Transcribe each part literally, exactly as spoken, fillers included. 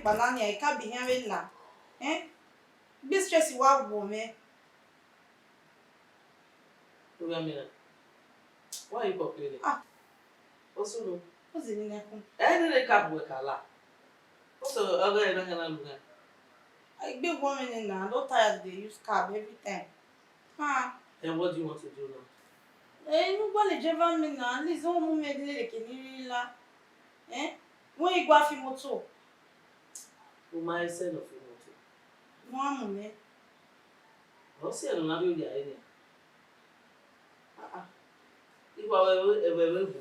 Kpalọ nia, I ka bi ihian vbe la. Eh? Gbe stress wa wọ mwẹ. Oya mina, why you complaining? Ah. Osu no. Ozi ni nẹkun. Eh, nene cab wẹ ka la. Oso ọghe na kana lu na. I gbe one minute now, I don tired dey use cab every time. Ah. And what do you want to do now? Eh, inu gbalọ driver mi na, at least ọ mu mwẹ dee leke ne I rri la. Eh? Wẹ I gua fi moto. U ma i sẹ ne ọ fi moto. Wẹ a mu mwẹ. Ọ si ẹre ne ọ na rhie oya ẹre nia. Ah, ah. Ikhua wẹ, wẹ, wẹ, wẹ ebo.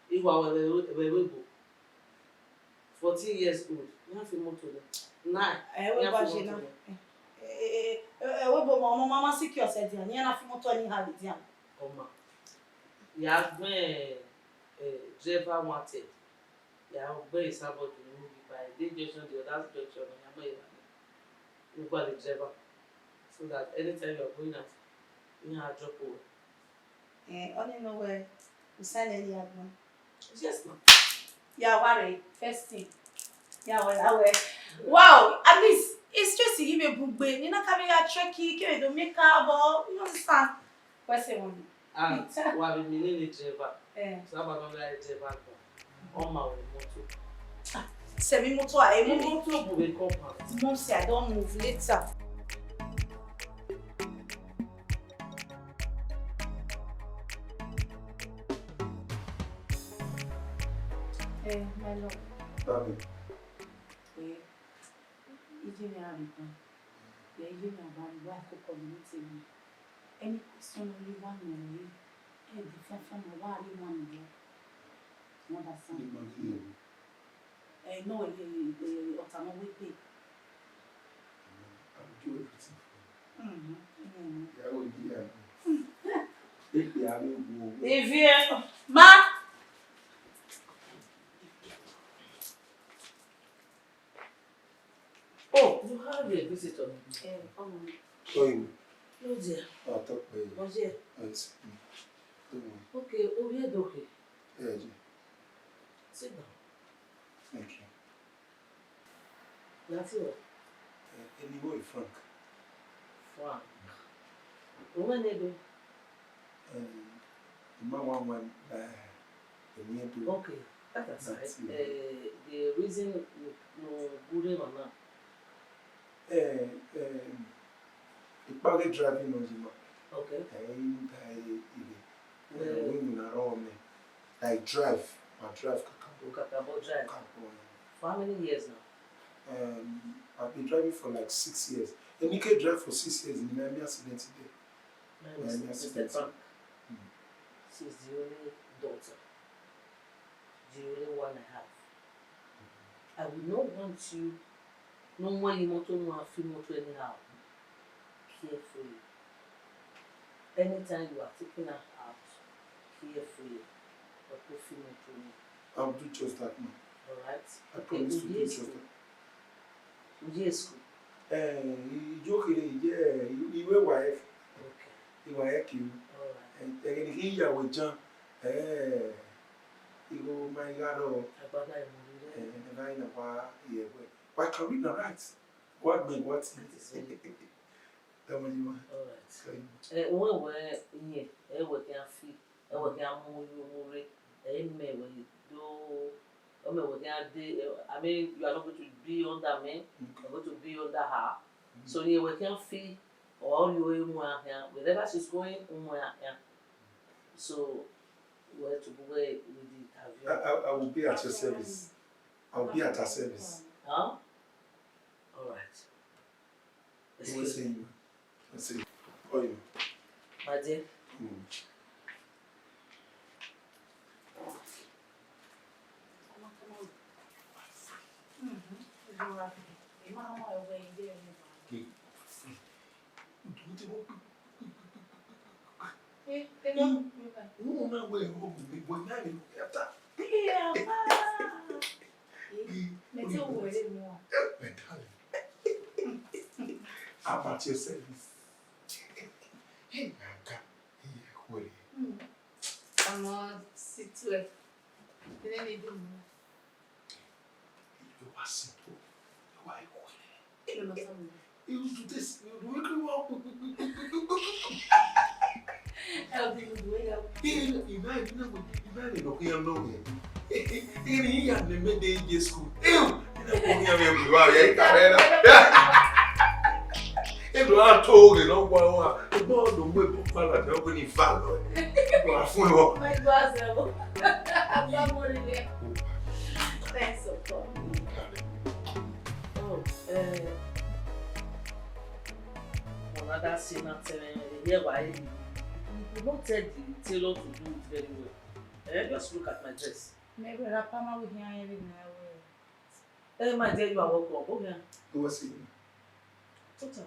Ikhua wẹ, wẹ, wẹ, wẹ ebo. Fourteen years old. Iran fi moto nẹ. Nine. Ẹ, wẹ iran gba fi je moto na. Nẹ. Ẹ, ẹ, ẹ, ẹ, wẹ ebo ma, ọmọ ma ma secure sẹ dia, ne iran na fi moto ni ha dia. Ọma. Ya gbẹn, eh, driver wanted. Ya gbẹn Esabod ni mu bi ba, the junction, the other junction, ya gbẹn ya. U gba the driver. So that anytime you are going out, you have drop over. Eh, ọni nọ wẹ, u sign ẹre agbọn. Yes, ma. Ya wa rre, first thing. Ya wa, ya wa. Wow, at least, it's stress ghi vbe bun gbe. Ne I na ka vbe gha check, ke vbe do miẹn ka bọ, you understand? Wẹ sẹ wọn. And wa vbe mi nene driver. Eh. So, aba nọ gha driver agbọn. Ọ ma wẹ moto. Ah, sẹ mi moto a, emu. Moto bu vbe compound. Mom say I don move later. Eh, my love. Babe. Eh, iye mwẹ a rre ban. Vbe iye mwẹ a ba rre, wa koko ni te mwẹ. Any question nọ ye wa nọ ẹre, ẹ de fianfian nọ wa rre wa nọ ẹre. You understand? Ni ma ghi yẹ. Eh, no, eh, eh, eh, ọta nọ wegbe. I will do everything for you. Mhm, mhm. Ìyàwó ìdí ìyá mi. Èpè àmì wo? Ivie, ma. Oh, you have a visitor. Eh, come on. Oyin. No, dear. Oh, talk, baby. Oh, dear. Yes. Mm. Come on. Okay, oh, yeah, okay. Yeah, dear. Sit down. Thank you. That's all. Eh, eni wẹ Frank. Frank. Wẹ ne do? Eh, I ma wa wan, eh, eni do. Okay, that aside, eh, the reason you, you go there, mama. Eh, eh, ikpaghe driving nọ yi ma. Okay. Eh, I mu ta ire. Eh, eh, we mu na rọ mẹ. I drive, I drive kakabọ. Kakabọ drive. Kakabọ, yeah. For how many years now? Um, I've been driving for like six years. Eni ke drive for six years, ni ma miẹn accident dẹ. My, ma miẹn accident. Mister Frank, mm, she's the only daughter, the only one I have. I will not want you, no one you want to fi moto anyhow. Carefully. Anytime you are taking her out, carefully. But go fi moto ni. I'll do just that, ma. All right? I promise to do just that. Yes, school. Eh, ijokere, yeah, iwe WAEC. Okay. Iwe WAEC. All right. Eh, eh, ni ya we jan. Eh, igho ma i gha rrọọ. Agbada imurhu rẹ. Eh, ne I na wa ye wẹ. Wa can read and write. Wa gbẹn, wa ti. That is very good. That one you want. All right. Very good. Eh, uwẹ wẹ iyẹn, ẹ wẹ khian fi, ẹ wẹ khian mu yo mu rre, ẹ mẹ wẹ do, ẹ mẹ wẹ khian de, eh, I mean, you are not going to be under me, okay, you are going to be under her. Mm. So, iyẹn wẹ khian fi, ọ rhie ore mu a khian, wherever she's going, mu a khian. So, we have to go where with the interview. I, I, I will be at your service. I will be at her service. Huh? All right. Excuse me. Who is saying? I say, oh, you. My dear. Mm. Mm. Eh, eh, no. Who na we hope me, but now you get that. Yeah, ah. Eh, me too, we dey more. Eh, my darling. I'm at your service. Hey, Naka. Yeah, worry. Hmm. I'm on sit well. Then they do more. You are simple. Why? Kí ló lọ sọ́nà? Irú tún tẹ̀sí, irú wí kí wọ́n kú, kú, kú. Ẹ ò dín ìlú wẹ́yà. Kí ni ìbá ìlú náà wọ̀? Ìbá ìlú náà kí wọ́n náà wẹ̀. Kí ni yíyà ní mẹ́tẹ̀ yìí jẹ́ school? Ẹ ò, ẹ náà kò ní àmì ẹ̀bùn wa, yẹ ìkà rẹ̀ náà. Ẹ lọ á tó oge náà wá wá. Ẹgbẹ́ ọ̀dọ̀ mú ẹ̀bùn pàlà tí wọ́n pè ní ìfà lọ. Wà fún ẹ wọ. Wọ́n gbọ́ ọ̀sẹ̀ o. Àgbà mọ́ nílé. Thanks for coming. Oh, eh, another thing, na tell me, yeah, why? You could not tell the tailor to do it very well. Eh, just look at my dress. Maybe wrapper ma we here every now. Eh, my dear, you are welcome. Oh, yeah. Who was he? Total.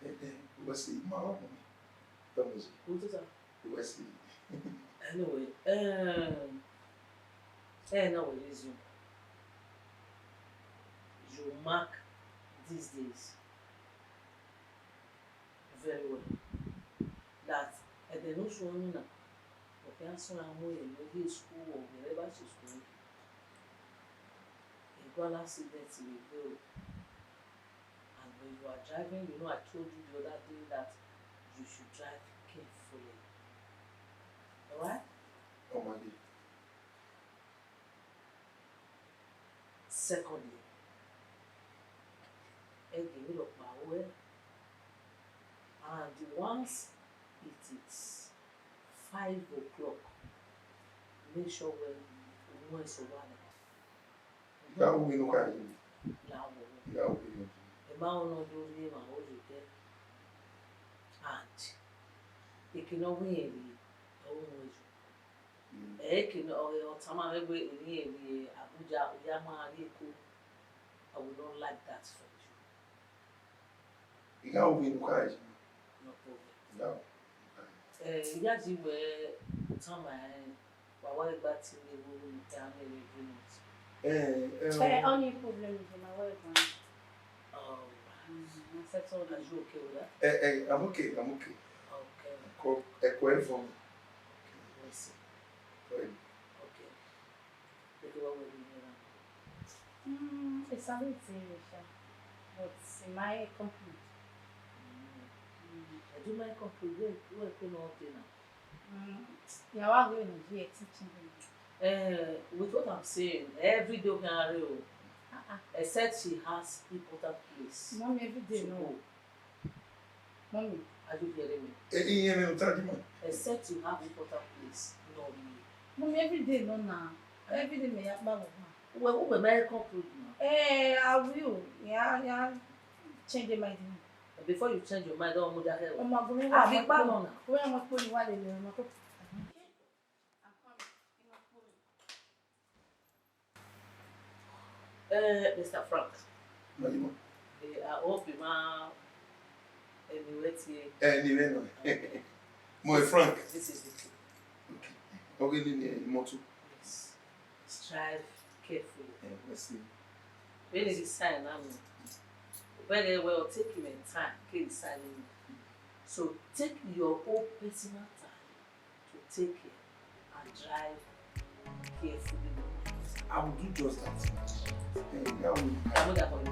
Eh, eh, who was he? My own. That was Who Total? Who was he? Anyway, um, eh, now we resume. You mark these days very well that ẹdẹ ne osuẹn na, ọ khian suẹn mu ẹre ne ọ ye school or wherever she school. He got an accident in the road. And when you are driving, you know, I told you the other day that you should drive carefully. All right? Ọmọdé. Secondly, ẹ gele rhọkpa ruẹ, and once it is five o'clock, make sure wẹ u mu ẹse owa nẹ. Igha ru vbene u khare yi? Igha ru vbene? Igha ru vbene? Ẹ ma rẹn ne ọ do rhie emwa vbe oye odẹ, and eke ne ọ wẹ irẹn rhie, ọ ru mwẹ yo. Eke ne ọ, ọ tama mwẹ wẹ irẹn rhie Abuja, ọ ya ma rrie Eko. I will not like that for you. Igha ru vbene u khare yi? No problem. Igha ru. Eh, I ya ji wẹ tama ẹn, wa wa gba tie mwẹ vbe unu te a mwẹ every month. Eh, eh, Eh, only problem is my wife, man. Oh, Mm, I settle are down. You okay with that? Eh, eh, I'm okay, I'm okay. Okay. Ẹko, ẹko ẹ fọ mi. Okay, let's see. Sorry. Okay. Look at what we're doing here now. Mm, it's a little serious, sha, but in my company. Mm. Mm. I do my company, where, where can all day now? Mm, yeah, I go in here teaching them. Eh, with what I'm saying, every day we can arrange, Uh-uh. except she has important place Mommy, every day, to no. Go. Mommy. Are you hearing me? Eh, iye mwẹ, u ta di ma. Except you have important place, no me. Mommy, every day, no, na. Every day, me ya kpa wo ma. Well, we may conclude now. Eh, I will. Yeah, yeah. Change your mind. Before you change your mind, don't move that hair. Ọmọ ọgùnrin wà Àfi mọ́tò. Pàmò náà. Wọ́n yà mọ́ pé olùwà lè lè ọmọ tó. Eh, Mister Frank. Mali ma. Eh, I hope you ma anyway tie. Anyway, no. Mo e Frank. This is the key. Okay. Okay, ni ni mo tu. Yes. Drive carefully. Eh, let's see. When is the sign now? Very well, take your time. Take the sign. So take your own personal time to take care and drive carefully. I will do just that. Eh, that will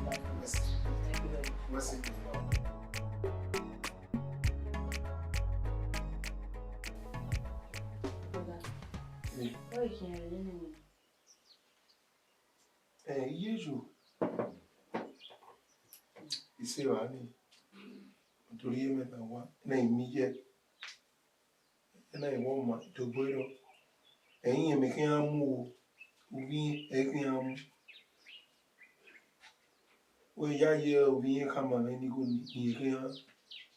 Yes. Thank you very much. Blessing. Brother, Yeah. What you can really know? Eh, iye yo. Ise wa ni. Nítorí ẹmẹ na wa, na imi yẹ. Ena ẹvbo ọma, dogbe rọ. Ẹyin ẹmẹ khian mu o, ovbi irẹn ẹ khian mu. Wẹ ya ye ovbi irẹn khama mwẹ ne igho ni, irẹn khian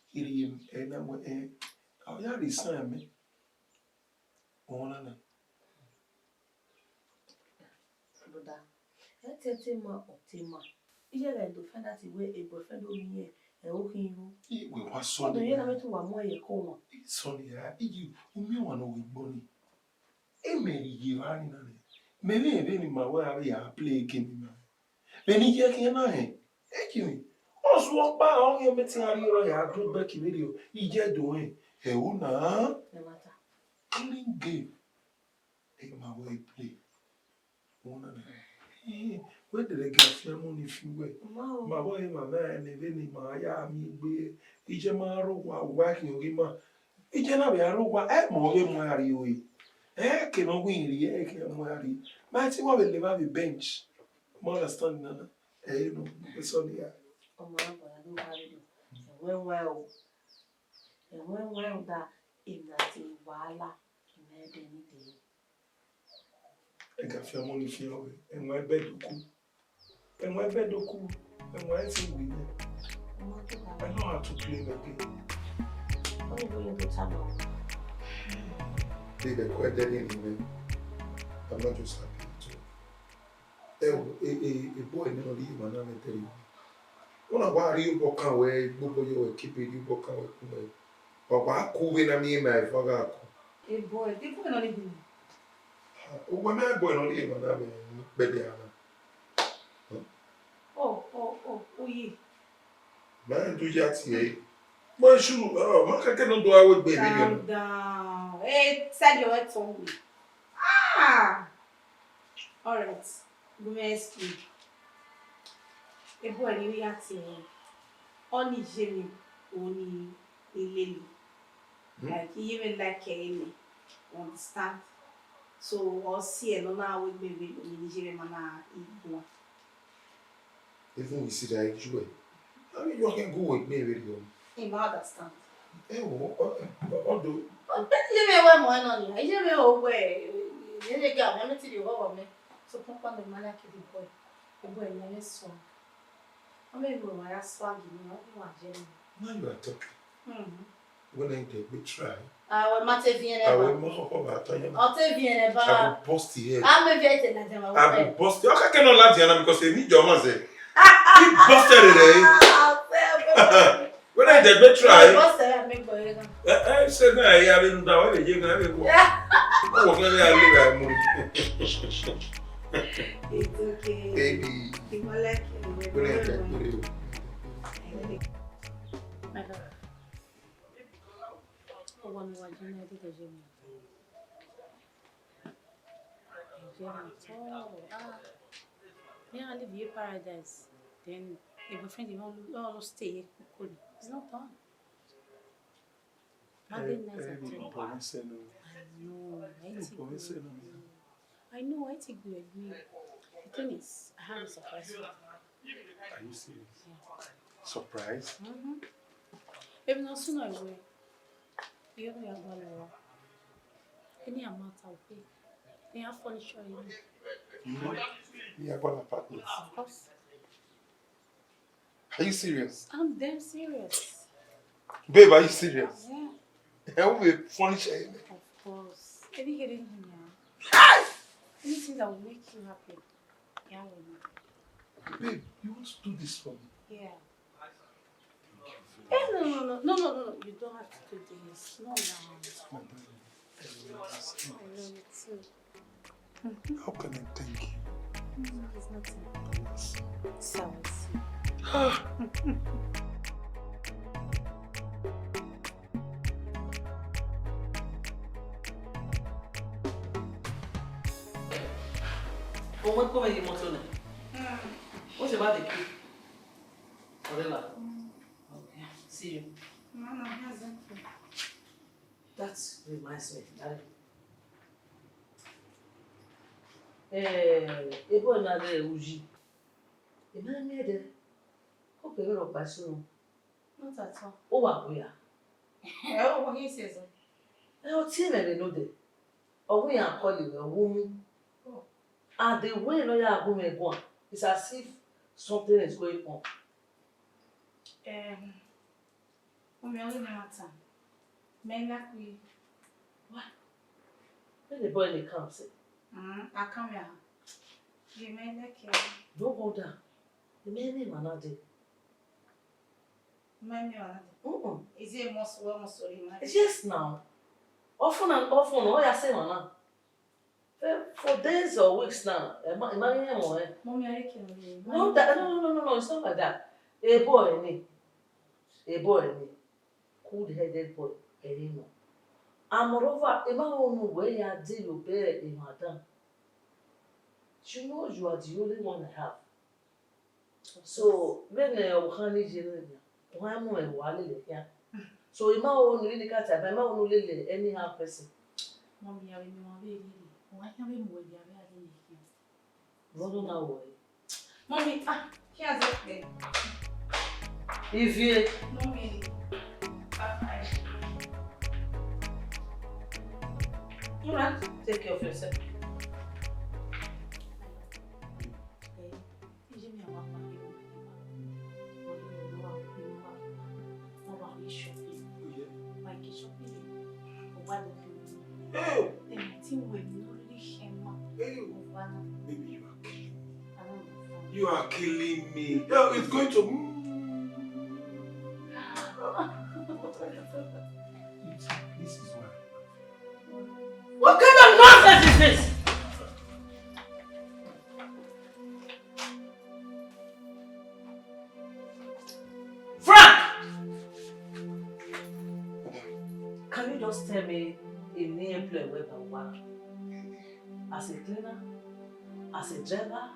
kiri ẹna wẹ ẹ, ọ ya rhie isan mẹ. Ọmọ na na. Brother, ẹ te te ma, ọ te ma. Iye ghẹ do find out wẹ e boyfriend ovbi irẹn, ẹ o khin ru. Iwe wa sọ Ọdọ ni. Ye na mẹ te uwa mu ẹre ko wọn. Sọ ni ya, iji, u miẹn ọmwa ne ọ ghi gbọ ni. Emẹ rhie ye evba ni na nẹ. Mẹ vbe vbe ni ma wẹ a vbe ya play game na. Vbe ni ye khian na hẹn. Eki ni. Ọ zuọ ọkpa ọ ghi mẹ te a rhie ọre ya do back vberriọ. Iye do hẹn. Ẹ o na. Ẹ ma ta. Clean game. Ẹ ma wẹ play. Ọmọ na na. Eh, Wẹ dẹrẹ ga fian mu ni fi wẹ. Ma vbe ọre ma na ne vbene ima ya miẹn egbe, iye ma rre owa, owa khian ọghe ima. Iye na vbe a rre owa, ẹ ma ọghe mu a rrie ore. Ẹ ke ne ọ win rrie, ẹ ke mu a rrie. Ma te wa vbe leva vbe bench. Ma understand nana. Ẹ i nọ, eso ni ya. Ọmọ na bọ ya do vare do. Ẹwẹ wẹ o. Ẹwẹ wẹ o da, emwi na te wala, emwi ẹdẹ ni dee. Ẹga fian mu ni fian wẹ, ẹwẹ ẹbẹ do ku. Ẹwẹ ẹbẹ do ku, ẹwẹ ẹ te wi nẹ. Ọmọ tó bá I know how to play my game. Ó ní bóyá tó tá mọ́. Babe, ẹkọ ẹdẹ ni ni mẹ. I'm not just happy at all. Ẹ o, e, e, e boy nọ rhie emwa na mwẹ tẹre. Ọ na wa rhie obọ kan wẹ, gbogbo yọ wẹ, kebe rhie obọ kan wẹ kun wẹ. Wa wa ku vbe na miẹn ma eva gha ku. E boy, e boy nọ ni bi. Uwẹ mẹ boy nọ rhie emwa na mwẹ kpẹdẹ ana. Oh, oh, oh, uyi. Ma do ya tie. Mo isu, oh, ma kẹkẹ nọ do a wẹ gbe vbe yọ. Calm down. Hey, send your head to me. Ah! All right. Give me excuse. E boy ni ya tie. Ọ ni ye mi, o ni ilele. Hmm? Like, he even like me. You understand? So, ọ si ẹre ne ọ na wẹ gbe vbe emwi ne iye mwẹ ma na guan. Even we see that you were. I mean, you can go with me very well. He ma understand. Ẹ wo, ọ, ọ, ọ do. Iye mwẹ wẹ mọ ẹnọ nia. Iye mwẹ o wẹ, iye mwẹ ga, mẹ ti di ọghọ mẹ. So, pọnpọn ne ma na kiri boy. E boy ne me swag. Ọ mẹ ru wa ya swag ni, ọ ni wa je ni. Now you are talking. Hmm. When I dey, we try. Awe ma te viẹn nẹ ba. Awe ma kọkọ ba tọ yẹn. Ọ te viẹn nẹ ba. I go bust your head. A mẹ viẹ te na jama. I go bust. Ọ kẹkẹ nọ ladian na because èmi jọ ọmọ zẹ. He busted it, eh? When I dey, we try. Bust ẹ, mi gbọ yẹn gan. Ẹ, ẹ, ṣe gan ẹ ya vbe nu da, wẹ vbe ye gan, ẹ vbe wọ. Wọ kẹ vbe a le ra mu. It's okay. Baby. He go like you. When I dey, we try. My love. Ọwọ́ mi wá jẹ́ ní ẹgbẹ́ tẹ̀jẹ́ mi. Ẹ̀jẹ̀ mi tọ́. Ah. Me, I live here paradise. Then a boyfriend, you don't, don't stay here. It's not done. Monday night at all. I know. I think I know, I think we agree. The thing is, I have a surprise for you. Are you serious? Yeah. Surprise? Mm-hmm. Baby, no sooner away. You know, I go along. Any amount I'll pay. They have furniture in it. You know, we are going apartments. Of course. Are you serious? I'm damn serious. Babe, are you serious? Yeah. Ẹ wọ́n bẹ furniture yẹn. Of course. Anything that will make you happy. Yeah, we know. Babe, you want to do this for me? Yeah. Eh, no, no, no. No, no, no, no. You don't have to do this. No, no. My darling, I love you so much. I love you too. How can I thank you? Mm, it's nothing. Yes. Sounds. Ọmọ ẹkọ mẹ ye mọto nẹ. What about the key? Whatever. Okay, see you. Mama, how's that? That reminds me, darling. Eh, ebo na re uji. Ema mi ede. Ko pe ro pa sunu. Not at all. O wa gbe ya. Ẹ o, he says. Ẹ o tie mẹ vbe node. Ọ wu iran call wẹ, ọ wu mu. And the way lawyer gu mwẹ guan, it's as if something is going on. Um, Umi ọghe ne ma ta, mẹ like we. What? Where the boy dey come say? Mm, I come here. Ye mẹ like you. Don't go down. The man name another. My name another. Mm-mm. Is it must well must sorry man? Yes now. Often and often, oh yeah, say man. For, for days or weeks now, ẹ ma, ẹ ma rí ẹ̀wọ̀n ẹ. Mummy, are you kidding me? No, that, no, no, no, no, no, it's not like that. A boy ni. A boy ni. Cool-headed boy, ẹ ni nọ. And moreover, ẹ ma ro nu wẹ ya de yo bẹ emwa dan. You know you are the only one I have. So, vbene ọvbokhan ni ye nẹ nian, ọ gha mu ẹre wa lele khian. So, I ma ho ne u lele cat, I ma ho ne u lele anyhow person. Mummy, avbe emwi ọmwa vbe lele, ọ gha khian vbe mu ẹre ya vbe a lele khian. Vbọ do na wẹ? Mummy, ah, khian zẹ kpẹ. Ivie. Mummy. Bye bye. All right, take care of yourself. Oh, yeah. Hey! Hey! Baby, you are killing me. You are killing me. No, it's going to. This is why. What kind of nonsense is this? Frank! Can you just tell me a new employer whereby one? As a cleaner, as a driver,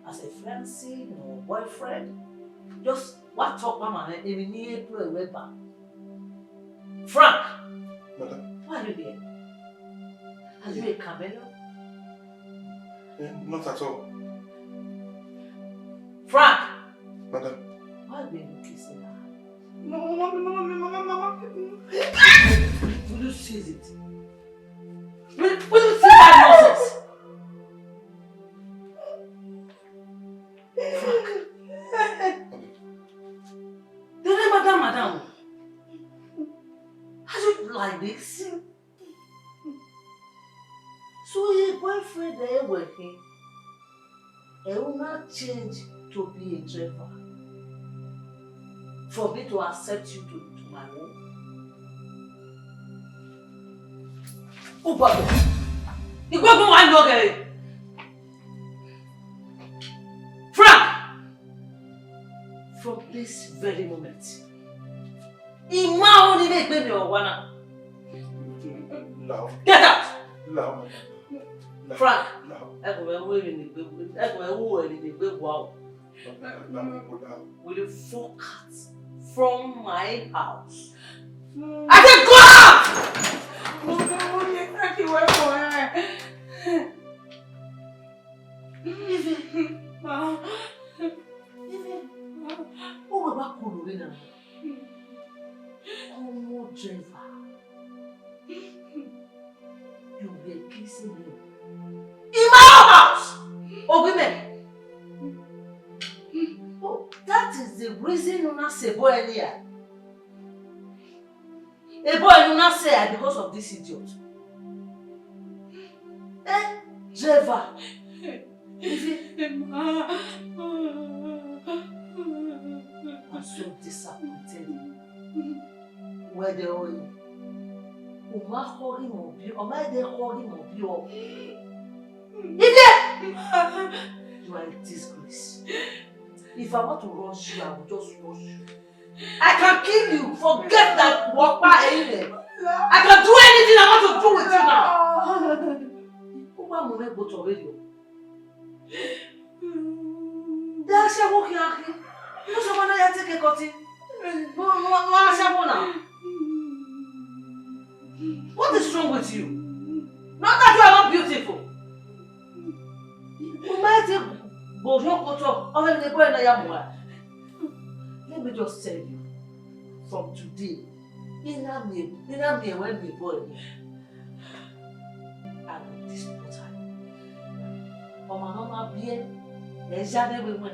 as a fiancé or boyfriend, just what talk mama, a new employer whereby. Frank! Madam. Why are you here? Are you a chameleon? Eh, not at all. Frank! Madam. Why were you kissing her? Mama, mama, mama, mama, mama. Will you seize it? Will, will you seize that nonsense? Frank. Madam. They never done, madam. How you like this? So your boyfriend there working, and will not change to be a driver for me to accept you to, to my home? Ugbọdọ. Igbọgbọn wa lọ gẹre. Frank! From this very moment, I ma ho ne I vbe gbe emwi ọwa na. Lao. Get out! Lao, madam. Lao. Frank, lao. Ẹkun mwẹ ru emwi ne egbe, ẹkun mwẹ ru ẹre ne egbe wa o. Lao, lao, lao. Will you fuck out from my house? I said go out! Ive, Ive, uwẹ wa kolo vbe na? Ọmọ driver, you were kissing him in my own house. Ogi mẹ. Oh, that is the reason una sẹ boy earlier. A boy, you not say I because of this idiot. Eh, driver. If you, I'm so disappointed. Where the oil? Uma hori mo bi, oma de hori mo bi o. If you, you are a disgrace. If I want to rush you, I will just rush you. I can kill you. Forget that. Walk by anywhere. I can do anything I want to do with you now. Uwa mu mwẹ gbe otọ vberriọ. De aṣẹwo khian khin. Mo sọ ma na ya take a cutty. Mo, mo, mo aṣẹwo na. What is wrong with you? Not that you are not beautiful. U ma te gbe orhiọn kotọ, ọ vbe ne boy na ya muẹn. Let me just tell you, from today, I na miẹn, I na miẹn wẹ miẹn boy ni, I will dispose her. Ọmwa ne ọ ma biẹ, ẹ ya ne ẹvbo ẹmwẹ.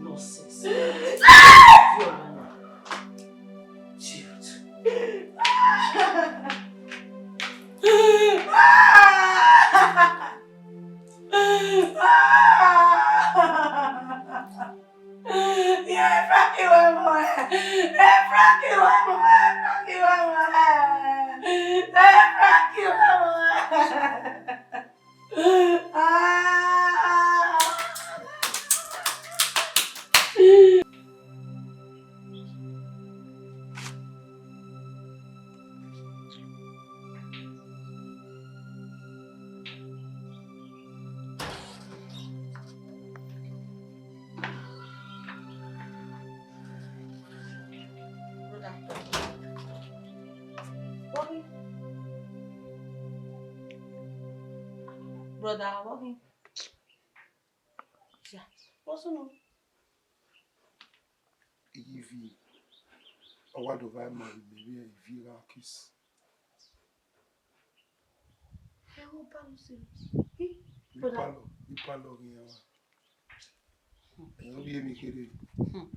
Nonsense. Idiot. Brother, vbọ khin? Ya, vbọ sunu? Iye Ivi, ọ wa do vba ima vbe imẹ vbe Ivi gha kiss. Ẹ, ọ ba mu serious. Hi, brother. Ipalọ, ipalọ ghi yan wa. Ẹ, ọ rhie emwi kherhe. Hmm.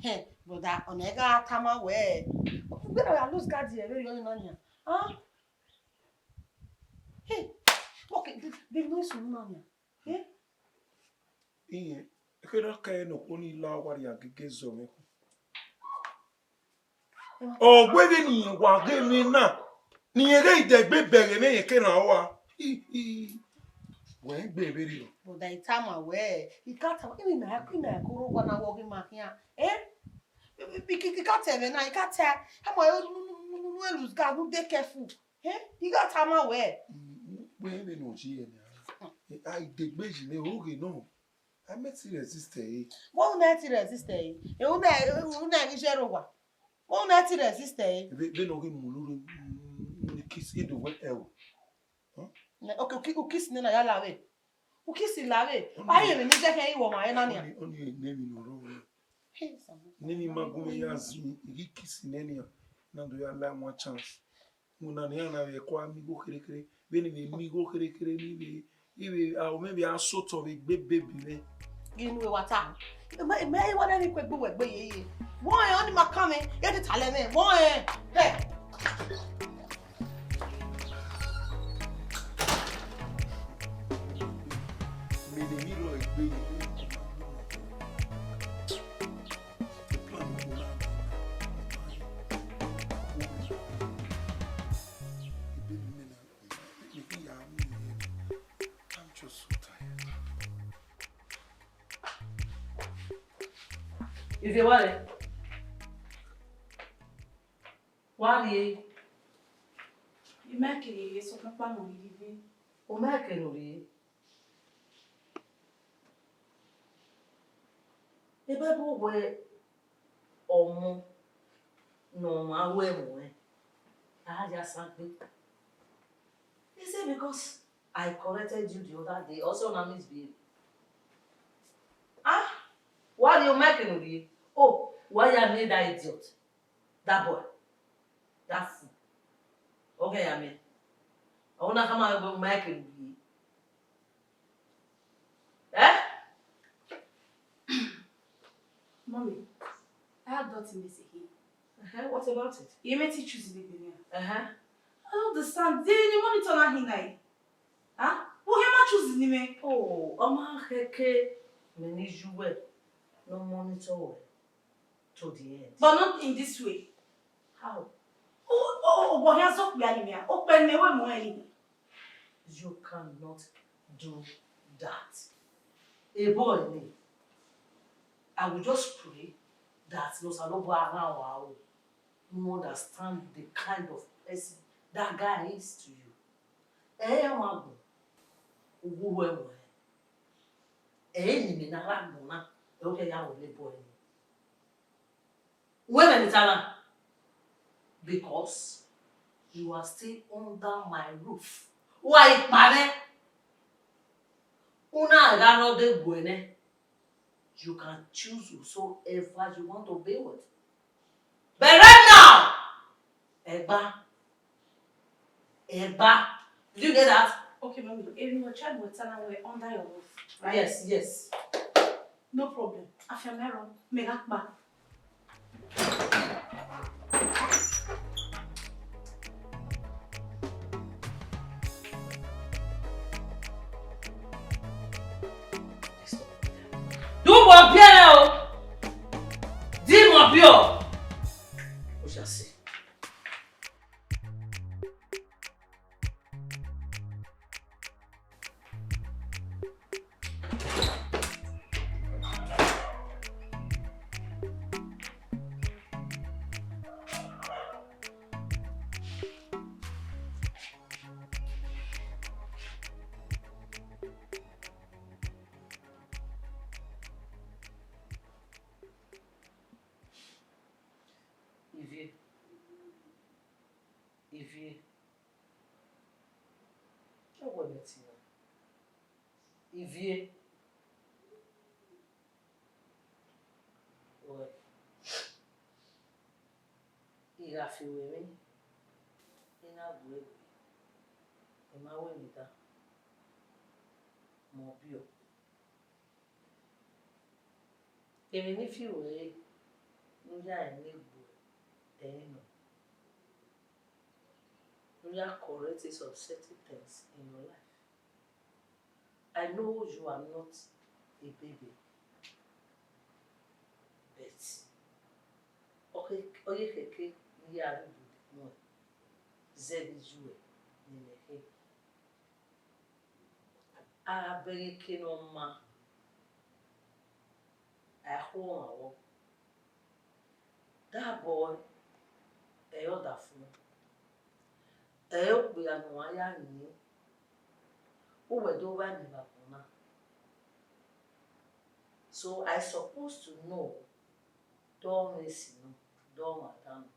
Hẹ, brother, ọna ẹ gha tama wẹẹ, vbene ọ ya lose guard ẹre vberriọ ọnii na nian. Ah? Hey, okay, the, the noise room na nian. Eh? Iye, kherhe ọ ka ẹre ne okhuo ni la owa rhie agege zọ mwẹ khu. Ọ wẹ vbene irẹn wa ghe mwẹ na, ne irẹn ghe idẹgbe bẹghe mwẹ, irẹn ke rhan owa. Hi, hi. Wẹ gbe vberriọ. Brother, I tama wẹẹ, I ka tama, imẹ, imẹ, imẹ koro owa na wọ ghi ma khian. Eh? I, I, I, I ka tẹ mwẹ na, I ka tẹ, ama, unu, unu, unu, unu, lose guard, be careful. Eh? I gha tama wẹẹ. Mm, wẹ vbene ọ ye na. A i degbe yi nẹ, oghe nọ. A mẹ ti resist ẹre. Vbọ unu ẹ ti resist ẹre? Unu ẹ, unu ẹ ghi zẹrẹ owa. Vbọ unu ẹ ti resist ẹre? Vbe, vbene ọ ghi mu unu rre, mm, unu kiss, e do wẹ ẹ o. Huh? Nẹ, okay, u ki-, u kiss nena ya la vbe. U kiss la vbe. Ọni, a ye emwi ne I zẹ khian, I wẹ ọmwa ẹre na nian. Ọni, ọni ẹ ne emwi ne ọ rrọọ nẹ. Hey, Samuel. Nene ima gu mwẹ ya zin, I ghi kiss nẹ nian, na do ya la one chance. Una nian na vbe kua miẹn igho kherhe kherhe, vbene I vbe miẹn igho kherhe kherhe, ne I vbe, I vbe, a, ọ mwẹ vbe a sotọ vbe egbe baby mwẹ. Ghi nu wa ta. Mẹ, mẹ, I wa na ni ku egbe uwẹ gbe yeye. Wọ rẹn, ọni ma kan mwẹ, ye te talẹ mwẹ. Wọ rẹn. Hẹ. Mẹ ne emwi rrọọ egbe yeye. I'm just so tired. Is it what? Wa rrie. I ma kere rrie, sokpan ọkpa nọ rrie. U ma kere rrie. Bible wẹẹ ọmọ ne ọmwa ru ẹmwẹ ọnrẹn, a ya sa gbe. He said, "Because I corrected you the other day, also na misbehave." Ah, wa rrie, u ma kere rrie. Oh, wa ya miẹn that idiot. That boy, that fool. Okay, I mean, I wanna come out with Michael. Eh? Mommy, I have nothing to say here. Uh-huh. What about it? You made to choose the baby. Uh-huh. I don't understand. Then you monitor na hina. Ah? Who him choose ni me? Oh, ọma khẹke, mẹ ne I yu wẹ, ne ọ monitor wẹ to the end. But not in this way. How? Oh, oh, oh, but he has not been anywhere. Open me, where more anywhere. You cannot do that. A boy, me, I will just pray that no Osanobua now, you understand the kind of person that guy is to you. Ẹ i re ọmwa agbọn, u wu uwẹ ruẹ. Ẹ i re ne imẹ ne a rre agbọn na, ẹ i re ya ru ne boy ni. Wẹ mẹ ne I ta na, because you are still under my roof. Wa i kpa mwẹ, u na gha rre ọdọ egbe nẹ. You can choose whosoever you want to be with. But right now, Egba. Egba. Did you get that? Okay, mommy. If you were child, we're under your roof, right? Yes, yes. No problem. Afiamero, megakpa. Do what, Pierre? Di mọ biọ. We shall see. Ivie, wẹ, I gha fi ruẹ emwi, I na gu ẹre, I ma wẹ emwi dan, mẹ ọ biẹ. Emwi ne I fi ruẹ ẹre, ne u ya rẹn ne egbuẹ ẹre nọ, ne u ya correct some certain things in your life. I know you are not a baby, but ọ khe, ọ ye khẹke ne I ya rhie udu dẹ nuẹn zẹ vbe iye uẹ ne imẹ khin. A bẹghe eke ne ọ maa, a i khu ọmwa vbọ. That boy, ẹ i re ọdafẹn, ẹ i re okpia ne uwa ya yin, uwẹ do vba eni vbe agbọn na. So I supposed to know, do ọ mwẹ esi nọ, do ọ mwẹ adan nọ.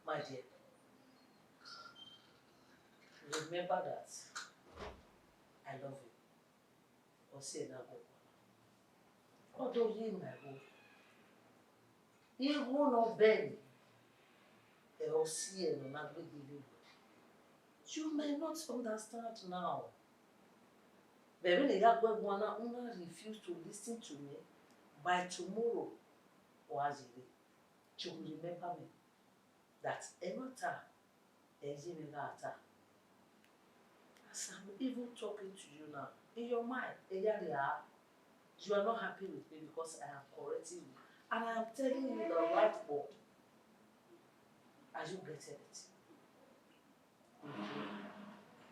My dear, remember that I love you. Ọ si ẹre na gu ẹre guan na. Ọ do rhie ima igho. Igho ne ọ bẹghe, ẹ, ọ si ẹre ne ọ na gbe gbe vbe wẹ. You may not understand now. Vbe vbene I ya gu ẹre guan na, u na refuse to listen to me. By tomorrow, wa ye rre. You will remember me. That ẹmwata ẹ ye mwẹ gha ta. As I'm even talking to you now, in your mind, ẹ ya rria, you are not happy with me because I am correcting you. And I am telling you the right word. Are you getting it?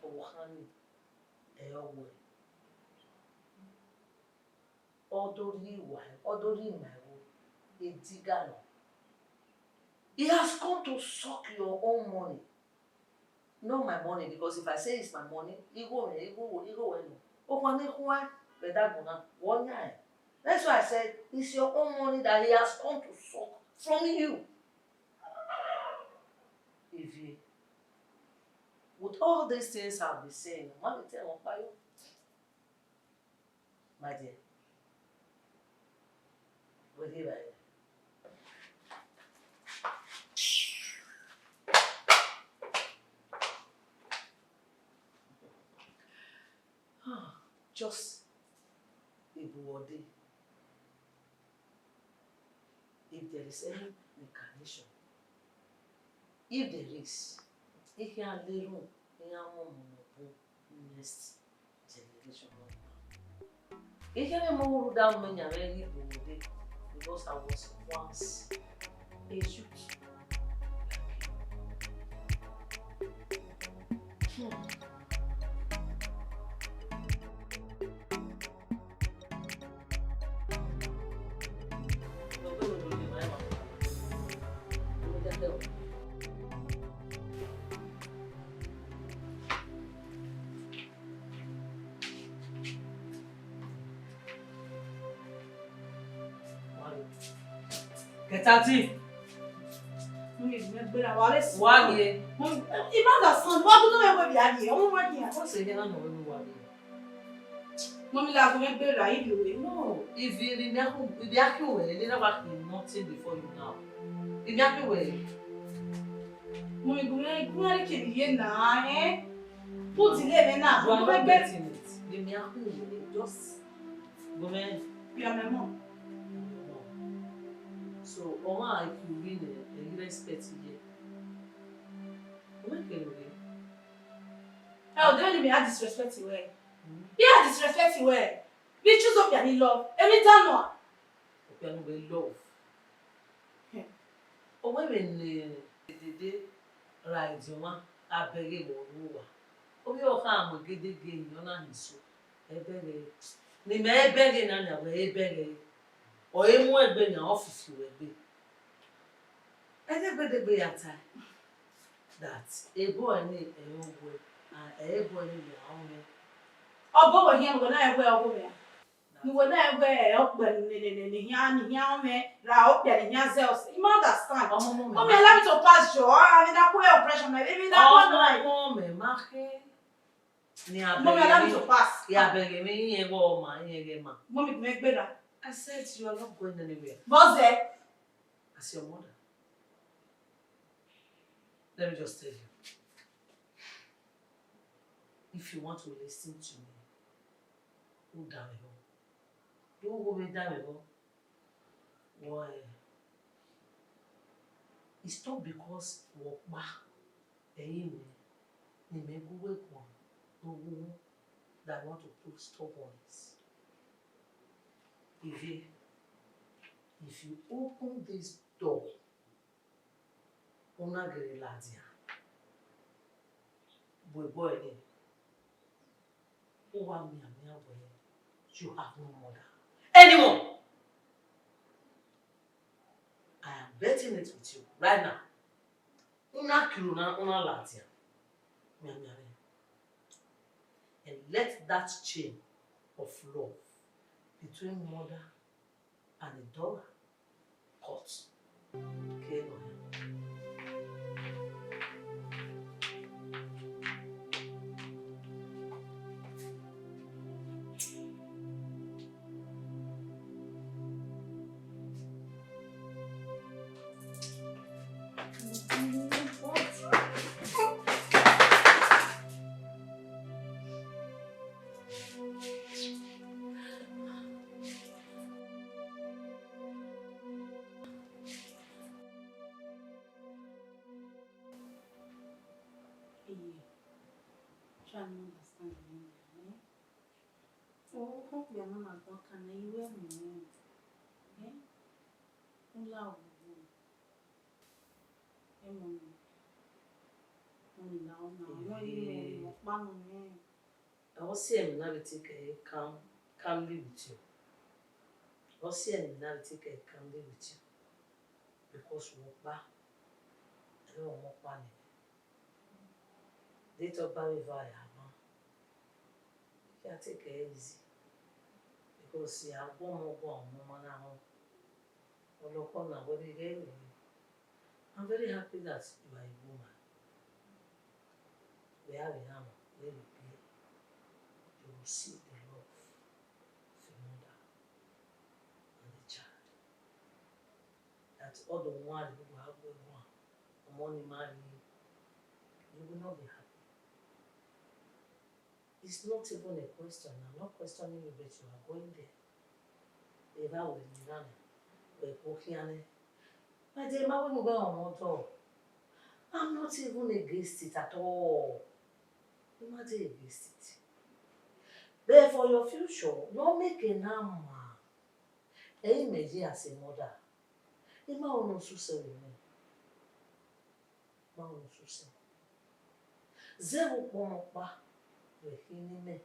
Ọvbokhan nii, ẹ i re ọghe uẹ. Ọ do rhie uwa, ọ do rhie ima igho, ediga nọ. He has come to suck your own money, not my money, because if I say it's my money, igho mwẹ, igho, igho ruẹ nọ. Okhuo ne khuan vbe ẹdẹ agbọn na, wẹ ọ yan ẹn. That's why I said it's your own money that he has come to suck from you. Ivie, with all these things I've been saying, ma vbe te ẹmwẹ ọkpa yo. My dear, wẹ rhie evbare. Just ebu ọdẹ. If there is any reincarnation, if there is, I khian le erhunmwu, I khian mu ọmọ nọ bun next generation nọ. I khian mu rhunmwuda mẹ yan mwẹ ghi do vbe odẹ, because I was once a youth. Hmm. Get out here. Mummy, ẹ gbera, wa vbe sẹ. Wa ghe. Mummy, I ma understand. Wa gualọ mwẹ wẹ vbe a ghe, ọmọ wa ghe. What's the name of the wa ghe? Mummy, la gu mwẹ gbera, I rhie uwẹ. No, if you didn't have, if you had to, you never had nothing before you now. If you had to, Mummy, gu mwẹ, gu mwẹ ke vbe ye na, eh? Put the name na. You are not getting it. If you had to, just go, man. You are my mom. So, ọmwa, if you win, eh, you respect ye. Wẹ kere wẹ. Ẹ, ọ dẹ ni mẹ a disrespect wẹ. Hmm. I a disrespect wẹ. Vbe I choose okpia ni love. Emwi dan nọ. Okpia ne u vbe love. Hmm. Ọ wẹ vbene dede ra ediọn mwa, a bẹghe vbe ọ rre uwa. Ovbi ọ kha mu egedege, emwi ne ọ na hin so. Ẹbẹghe. Ne imẹ ẹbẹghe na nia, wẹ ẹbẹghe. Ọ i mu egbe nia, ọ fifi wẹ egbe. Ẹdẹgbẹdẹgbe ya tae that ebo ẹre ne ẹ i re ọghe uẹ, and ebo ẹre ne ẹ i re ọmwẹ. Ọghe uwẹ hian, wẹ na rẹn wẹ ọghe mwẹ a? Ne uwẹ na rẹn wẹ ọkpia ne, ne, ne, ne, ne hian, ne hian ọmwẹ, ra ọkpia ne hian zẹ ọse? You ma understand. Ọmọ, ọmọ mwẹ. Ọmọ, allow me to pass, jọ. Ah, mi na ku oppression, mi na ku. Ọmọ, ọmọ mwẹ ma khe. Ni a Mommy, allow me to pass. Ya bẹghe emwi, iye ẹghẹ ọma, iye ẹghẹ ma. Mommy, mẹ gberra. I said you are not going anywhere. Mose. As your mother, let me just tell you. If you want to listen to me, u da mwẹ vbọ. Do u vbe da mwẹ vbọ. Wẹ, it's not because wẹ ọkpa, ẹ i re mẹ, ne imẹ gu uwẹ guan ne u wu that I want to prove stubbornness. Ivie, if you open this door, u na gele ladian. Bu egbe ẹre, u wa mianmian wẹẹ you have no mother anymore. I am betting it with you right now. U na kiro na, u na ladian. Mianmian mwẹ. And let that chain of love between mother and the daughter cut. Ke nọ hia. Iye, try ne understand me, eh? Okpia na ma gba kan na, I wẹ mẹ, eh? U la ogbugbu. Ẹ mọ mi. Mo ni la ọna, wẹ ni mẹ ọkpa nọ nẹ. I wan see emwi na vbe take, eh, calm, calmly with you. I wan see emwi na vbe take, eh, calmly with you. Because wẹ ọkpa, ẹ i re ọmọ ọkpa nẹ. Date of birth eva ya ma. Ya take it easy. Because ya gu ọmọ guan, ọmọ ma na họn. Ọlọkọ na wẹ ghe ghe. I'm very happy that you are a woman. Wẹ a vbe rhan wẹ vbe biẹ, you will see the love of a mother and a child. That ọdọ wan rre, wa gu ẹre wan, ọmọ ni ma rre, you will not be happy. It's not even a question. I'm not questioning you, but you are going there. Eva wẹ ne I rhan nẹ, wẹ kpo khian nẹ. My dear, ma wẹ ne u ghẹ rọnmwẹ ọdọ. I'm not even against it at all. I ma dey against it. But for your future, your make a na ma. Ẹ i re mẹ ye as a mother. I ma unu susẹ vbe mwẹ. Ma unu susẹ. Zẹ vbe ukpọn ọkpa vbe khin ne imẹ,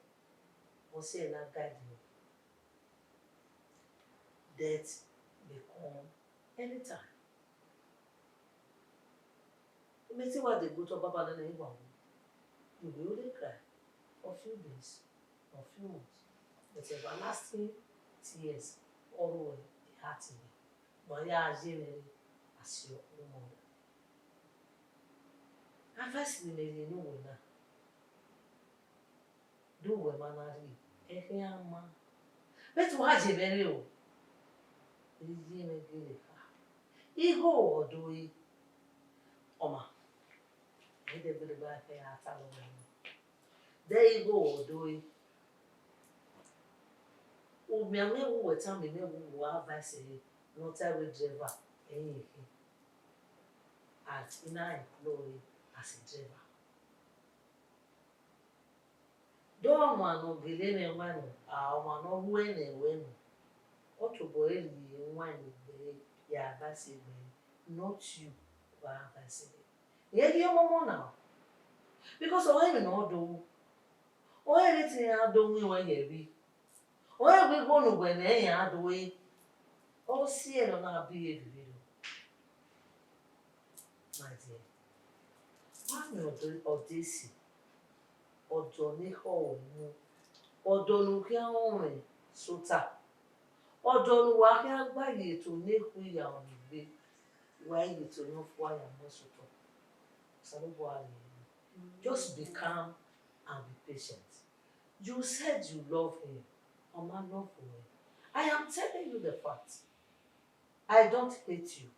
ọ si ẹre na guide me. Death may come anytime. Mẹ te wa degbe otọ baba nene, I wa wu. You will only cry for few days, for few months. But everlasting tears, ọ ru ẹre, heart me. Wa ya ye mwẹ rre, as your own mother. Advice ne imẹ rhie ne uwẹ na, do uwẹ ma na rhie, ẹ khian ma. But wa ye mwẹ rre o. Iye mwẹ gele kha. Igho ọre ọ do re. Ọma, ẹ i dẹgbe ne I gha kha ta vbe ọmwa. De igho ọre ọ do re. Omian mwẹ vbe uwẹ tama imẹ vbe uwẹ advice ẹre, ne ọ ta wẹ driver, ẹ i re khin. And I na employ as a driver. De ọmwa ne ọ gele mwẹ wan nọ, a, ọmwa ne ọ ru ẹre ne wẹ nọ, ọ tobọ ẹre rhie wan ne egbe ẹre, ya advice egbe ẹre, not you wa advice egbe ẹre. Irẹn ghi ọmọmọ na o. Because ọ rẹn emwi ne ọ do ru. Ọ rẹn vbe te iran do winna ye ẹvbi. Ọ rẹn wẹ igho ne uwẹ mwẹ iran do re. Ọ si ẹre ne ọ na behave vberriọ. My dear, wa miẹn ọdọ, ọdọ esi, ọdọ ne ekhọe mu, ọdọ ne u khian rọnmwẹ sẹ ota, ọdọ ne uwa khian gba ye eto ne ekhu ya ọnii gbe, wa ye eto ne ọ fua ya mu sẹ otọ. Osanobua rhie ẹre. Just be calm and be patient. You said you love him. Ọ ma love ruẹ. I am telling you the fact. I don't hate you.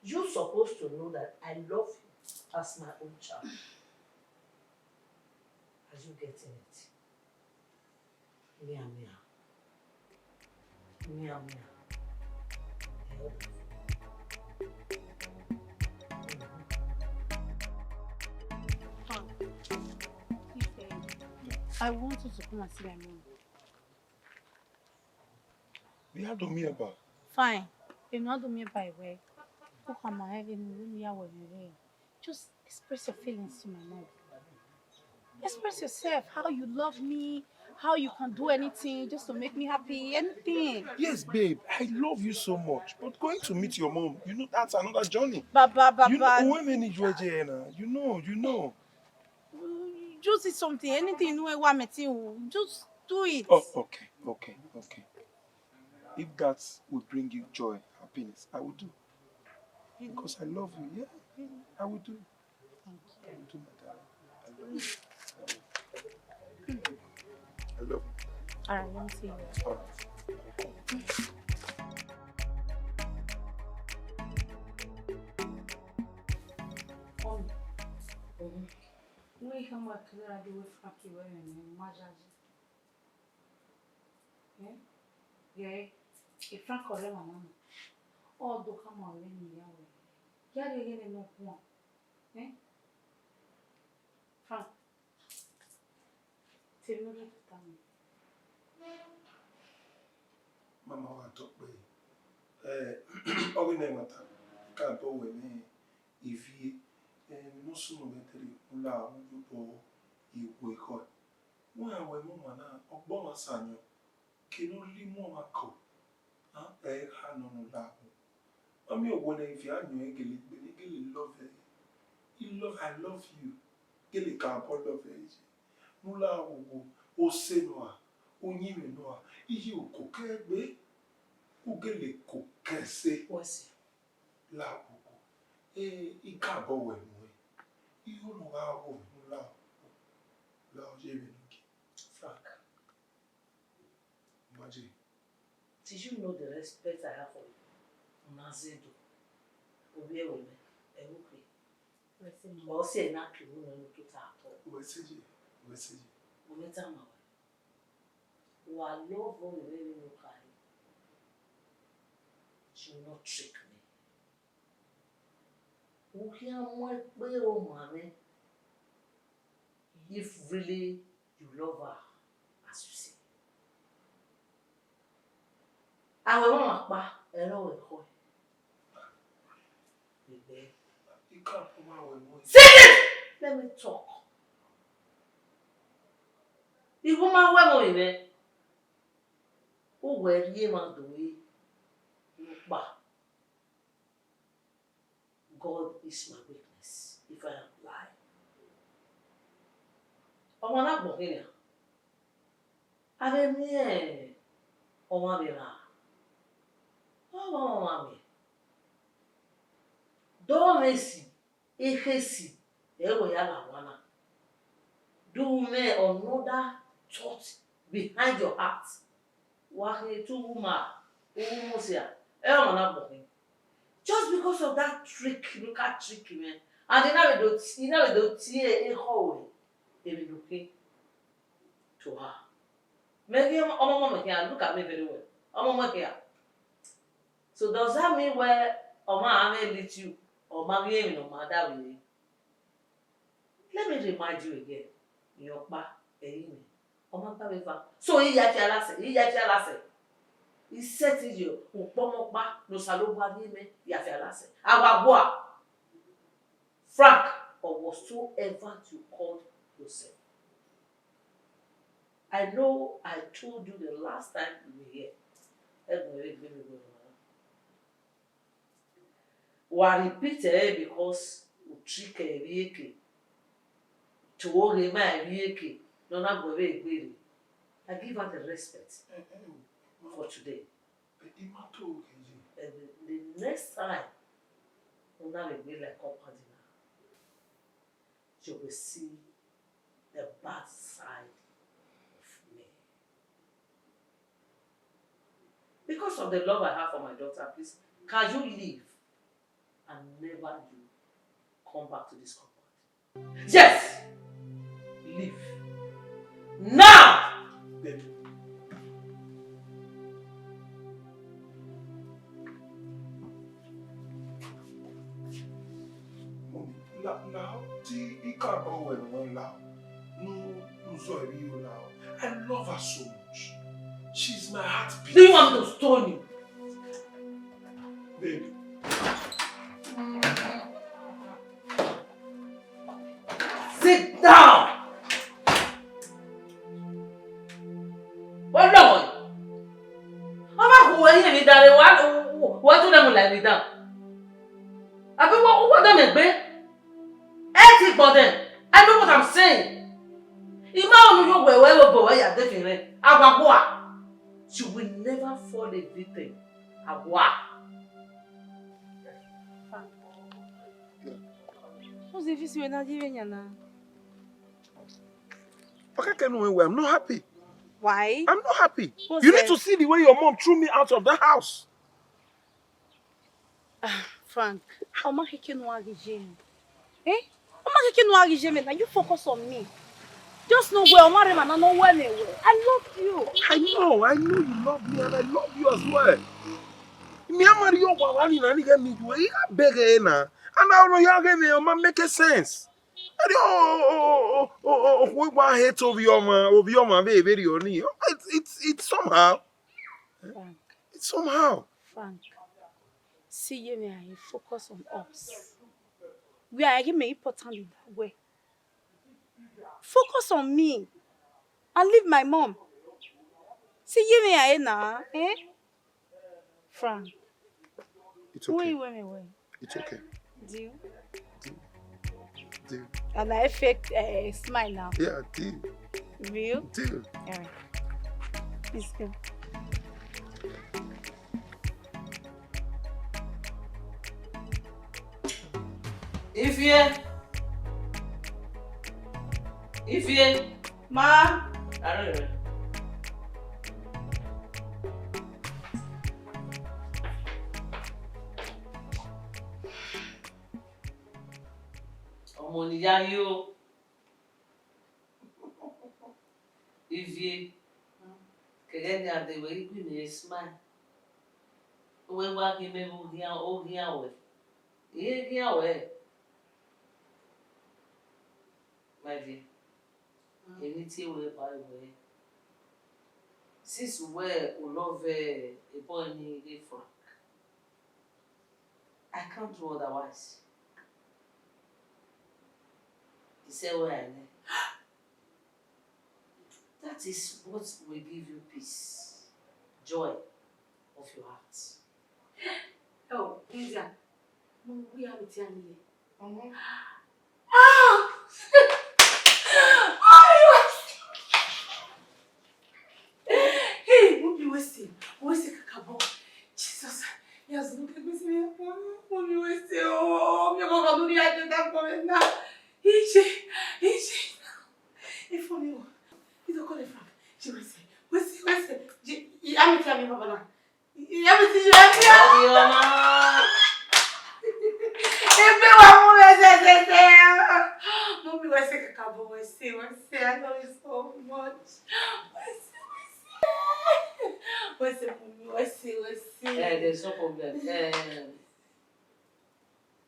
You supposed to know that I love you as my own child. Are you getting it? Mia, mia. Mia, mia. I help you. I want you to come and see my mom. Vbe a do miẹn ba? Fine. Emwi ne a do miẹn ba wẹ, u khama ẹre vbene u ya wẹ mwẹ rre. Just express your feelings to my mom. Express yourself, how you love me, how you can do anything just to make me happy, anything. Yes, babe, I love you so much. But going to meet your mom, you know, that's another journey. Baba, Baba. You know, when many you are there now, you know, you know. Just do something, anything you know, what me tell you, just do it. Oh, okay, okay, okay. If that will bring you joy, happiness, I will do. Because I love you, yeah, I will do. I will do, my darling. I love you. I love you. I love you. All right, let me see you. All right. Come. Mm-hmm. Wẹ i khama kẹrẹ a do wẹ Frankie wẹ rẹn ne ma yayi. Eh? Ghe, e Frank ọre mama na. Ọ do khama wẹ ne I ya wẹ. Ya rhie ẹghẹ nene ọ guan. Eh? Frank. Te emwi ne ọ rre tota mẹ. Mama wa tọ kpẹre. Eh, ọ ghi nẹ ẹmwata, ka bọ wẹ nẹ ivie, eh, emwi ne ọ sunu mwẹ dẹrriọ, u la, u yobọ iwe ekhọe. Wẹ a wẹ mama na, ọgbọ ọmwa sa yọn, ke ne ọ rhie imẹ ọmwa kọ, a, ẹ i kha nọ ne u la wu. Ọ miẹn owa ne ivie a yọn gele gbe ne gele love ẹre. I love, I love you. Gele ka obọ love ẹre ye. Ne u la wu wo, ose nọ a, uyinmwẹ nọ a, iye uko kẹ gbe, u gele ko kẹ ẹse. Wẹ sẹ. La wu wo. Eh, I ka obọ wẹ mu ẹre. Igho ne u gha ru mwẹ, ne u la wu wo. La ọ ye vbe ne u gie. Frank. Imagine. Do you know the respect I have for you? Una zẹ do. Ovbi ẹvbo mwẹ, ẹvbo ukhe. Ọ sẹ na ke unu ne tota atọ. Wẹ sẹ ye, wẹ sẹ ye. Wẹ mẹ tama wẹ. Wa love ovbi mwẹ vbene u khare. You not trick me. U khian mu ẹkpe ro ma mwẹ. If really you love her as you say. Awẹ mwa kpa, ẹre ọ wẹ khọe. Ẹgbẹ. Sit it! Let me talk. Igho ma wẹ ẹmwẹ mwẹ. U wẹ rhie emwa do re ne u kpa. God is my witness if I am lying. Ọmwa na gbọn khin nian. A vbe miẹn ọmwa vbe ra, ọmwa ọmwa miẹn. Dọmwẹ esi, ekhesi, ẹ wẹ ya la owa na. Do you have another thought behind your heart? Wa khin te u wu ma, u wu musia, ẹ ọmwa na gbọn khin. Just because of that trick, local trick, man. And I na vbe do tie, I na vbe do tie ekhọe ruẹ, emwi ne u khin to her. Mẹ ghi ọmọ, ọmọ mwẹ khian, look at me very well. Ọmọ mwẹ khian. So does that mean wẹ ọmwa a mwẹ little, ọ ma ghi emwi ne ọ ma da vbe? Let me remind you again, iyọkpa, ẹrinmwi, ọ ma gba vbe eva. So, I ya fia lase, I ya fia lase. I set you, ukpọmọ ọkpa ne Osanobua rhie mẹ, ya fia lase. Awa gua, Frank, or whatsoever you call yourself. I know I told you the last time we were here. Ẹgbẹn vbe egbe vbe egbe ọmwa na. Wa repeat ẹre because u trick ẹre vbe iyeke. To oghe ma vbe iyeke ne ọ na gu ẹre vbe egbe rre. I give her the respect for today. But I ma to oghe ye. And the, the next time, u na vbe egbe like company na. You will see the bad side of Because of the love I have for my daughter, please, can you leave and never you come back to this compound? Yes! Leave. Now! Babe. Mommy, la, la, ti ika ba wẹ nọ la. No, no, sorry, you la. I love her so much. She's my heartbeat. Do you want me to stone you? Babe. Sit down! What wrong? Ọ ma hu ẹre emwi dan re, wa, wa too dem like that. Abi wa, wa da mẹ gbe? Ẹ ti gbọ dẹn. I know what I'm saying. I ma ọnu yo wẹ wẹ obọ wẹ ya de fin rẹ. Awa gua. You will never fall a victim. Awa. What's the issue with that? Okay, can we, I'm not happy. Why? I'm not happy. What's You need that? to see the way your mom threw me out of the house. Ah, Frank, ọ ma khẹke ne u gha ghi ye mẹ. Eh? Ọ ma khẹke ne u gha ghi ye mẹ na, you focus on me. Just know wẹ ọ ma rre emwa na ne ọ wẹ mẹ wẹ. I love you. I know, I know you love me and I love you as well. Mi a ma rhie owa vba ni na ni ghẹ miẹn iye uẹ, I gha bẹghe ẹre na. And a no ya ghe mwẹ, ọ ma make sense. Ẹdẹ ọ, ọ, ọ, ọ, ọ, ọ, ọ, wa hate ovbi ọmwa, ovbi ọmwa vbe vberriọ ni. It, it, it somehow. Frank. It somehow. Frank. See ye me and focus on us. We are giving me important in that way. Focus on me and leave my mom. See ye me and na, eh? Frank. It's Who okay. you wearing well? It's okay. Deal. Deal. Deal. And I fake uh, smile now. Yeah, deal. Real? Deal. All right. It's good. Ifie. Ifie. Ma. Are you? Ọmọ ne I ya yo. Ivie, kẹghẹ ne a de wẹ ghi gu imẹ smile. Wẹ wa ghi mẹ vbe oghian, oghian wẹ. I he ghian wẹ. My dear, emwi tie wẹ ba wẹ. Since wẹ u love ebọ ni ghe Frank, I can't do otherwise. He said, "Where I live." That is what will give you peace, joy of your heart. Oh, Cynthia, mo wi a mi ti a ni ye. Mhm. Ah! Hey, mo bi wẹ sẹ, wẹ sẹ kakabọ. Jesus, ya zunu ke gbesi mi. Mo bi wẹ sẹ o, mi baba no ni a de da ko na. Ije, ije. Ifo mi o. Ido ko le Frank. Je wẹ sẹ, wẹ sẹ, wẹ sẹ. Je, ya mi ti a mi baba na. Ìyá mi ti ṣe ẹbí á. Ọmọ. Ebe wa mu mi ẹsẹ ẹsẹ ẹsẹ. Mu mi wẹ sẹ kakabọ wẹ sẹ, wẹ sẹ, I love you so much. Wẹ sẹ, wẹ sẹ. Wẹ sẹ mu mi, wẹ sẹ, wẹ sẹ. Eh, there's no problem. Eh,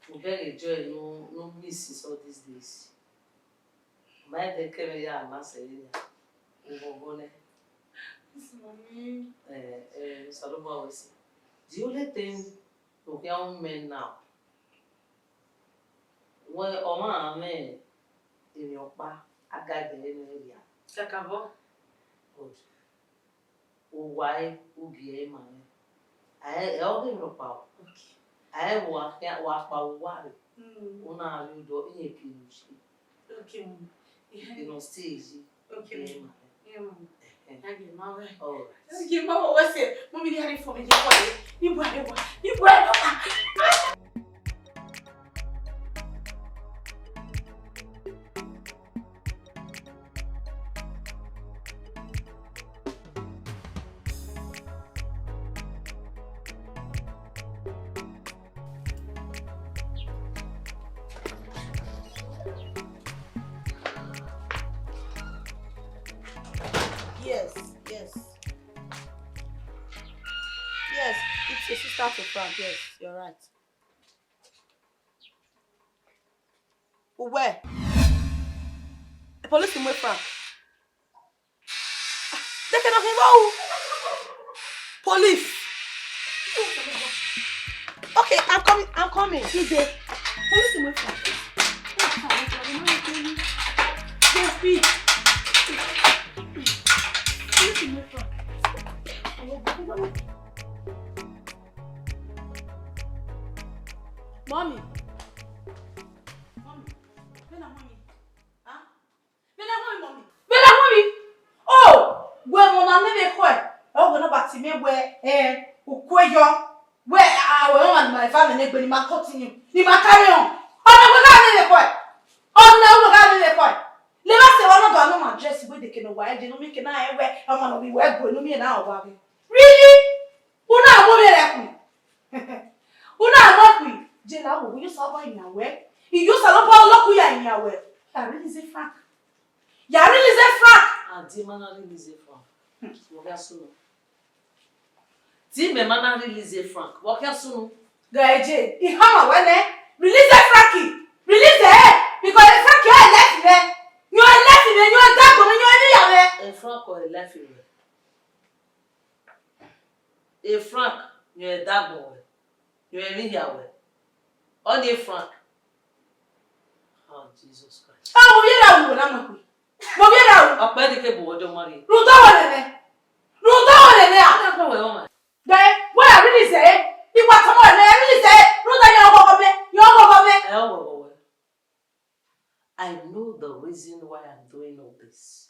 we very enjoy no, no miss all these days. Ma ẹdẹ kẹmwẹ ya ma sẹ vbe nian, u ghọghọ nẹ. Yes, mommy. Eh, eh, Osanobua wẹ sẹ. The only thing ne ọ khian ru mẹ now, wẹ ọmwa mwẹ emwi ọkpa, a ga ẹdẹ ne ọ rhia. Kakabọ. Good. Uwa ẹre, u gie ẹre ma mwẹ. A ẹ, ẹ ọ ghi rhọkpa o. Okay. A ẹ wa khian, wa kpa uwa rre. Mm. U na rhie odọ, irẹn ke ne u ye. Okay, mum. Irẹn ke ne ọ stay ye. Okay, mum. Yeah, mum. Ẹhẹn. Ya gie ma wẹ. All right. Ya gie ma wẹ, wẹ sẹ, mummy, ni a rhie phone ye kọ ye. Ni bu a rre wa. Ni bu a rre wa. Yes, yes. Yes, it's a sister to Frank. Yes, you're right. Where? The police in Frank. They cannot hear you. Police. Okay, I'm coming. I'm coming. He's there. Police in Frank. They speak. Police in Frank. Mommy. Mommy. Vbene a wan mwẹ, mommy. Vbene a wan mwẹ. Oh, wẹ emọ na ne vbe khọe. Ọ wẹ ne ọ ba tie mwẹ wẹ, eh, ukue yọ. Wẹ, ah, wẹ ọmwa ne ima family ne egbe ne ima continue. Ne ima carry on. Ọna wẹ gha vbe vbe khọe. Ọna wẹ gha vbe vbe khọe. Levba sẹ wa nọ do anọ ma dress wẹ deke ne ọ wa ẹje ne ọ miẹn ke na rẹn wẹ ọmwa ne ọ vbe wẹ gue ne ọ miẹn na wa vbe. Really? U na mu rre ẹre khui. U na mu ẹre khui. Je la wo, u yo Osanobua yan wẹ. I yo Osanobua ọlọkhu ya yan wẹ. Ya release Frank. Ya release Frank. A di ma na release Frank. Vbe ọ gha sunu? Di mẹ ma na release Frank. Vbe ọ gha sunu? Ghe je, I hama wẹ nẹ. Release Frank. Release ẹ. Because Frank ẹ left mẹ. Yọ ẹ left mẹ, yọ ẹ dagbo mẹ, yọ ẹ rhirhi ya mwẹ. E Frank ẹ left mẹ. E Frank, yọ ẹ dagbo wẹ, yọ ẹ rhirhi ya wẹ. Ọni e Frank. Oh, Jesus Christ. Ọ, vbe ovbi erha ru wẹ na mu ẹre khui? Vbe ovbi erha ru? Ọkpa ẹdẹ ke bu wẹ ọdọ ọmwa rrie. Rhunmwuda wẹ nene. Rhunmwuda wẹ nene a? Ọdọ wẹ ọmwa. Gbe, wẹ ya release ẹre. I wa tama wẹ nẹ, release ẹre. Rhunmwuda yan ọghọghọ mẹ, yan ọghọghọ mẹ. Ẹ ọghọghọ wẹ. I know the reason why I'm doing all this.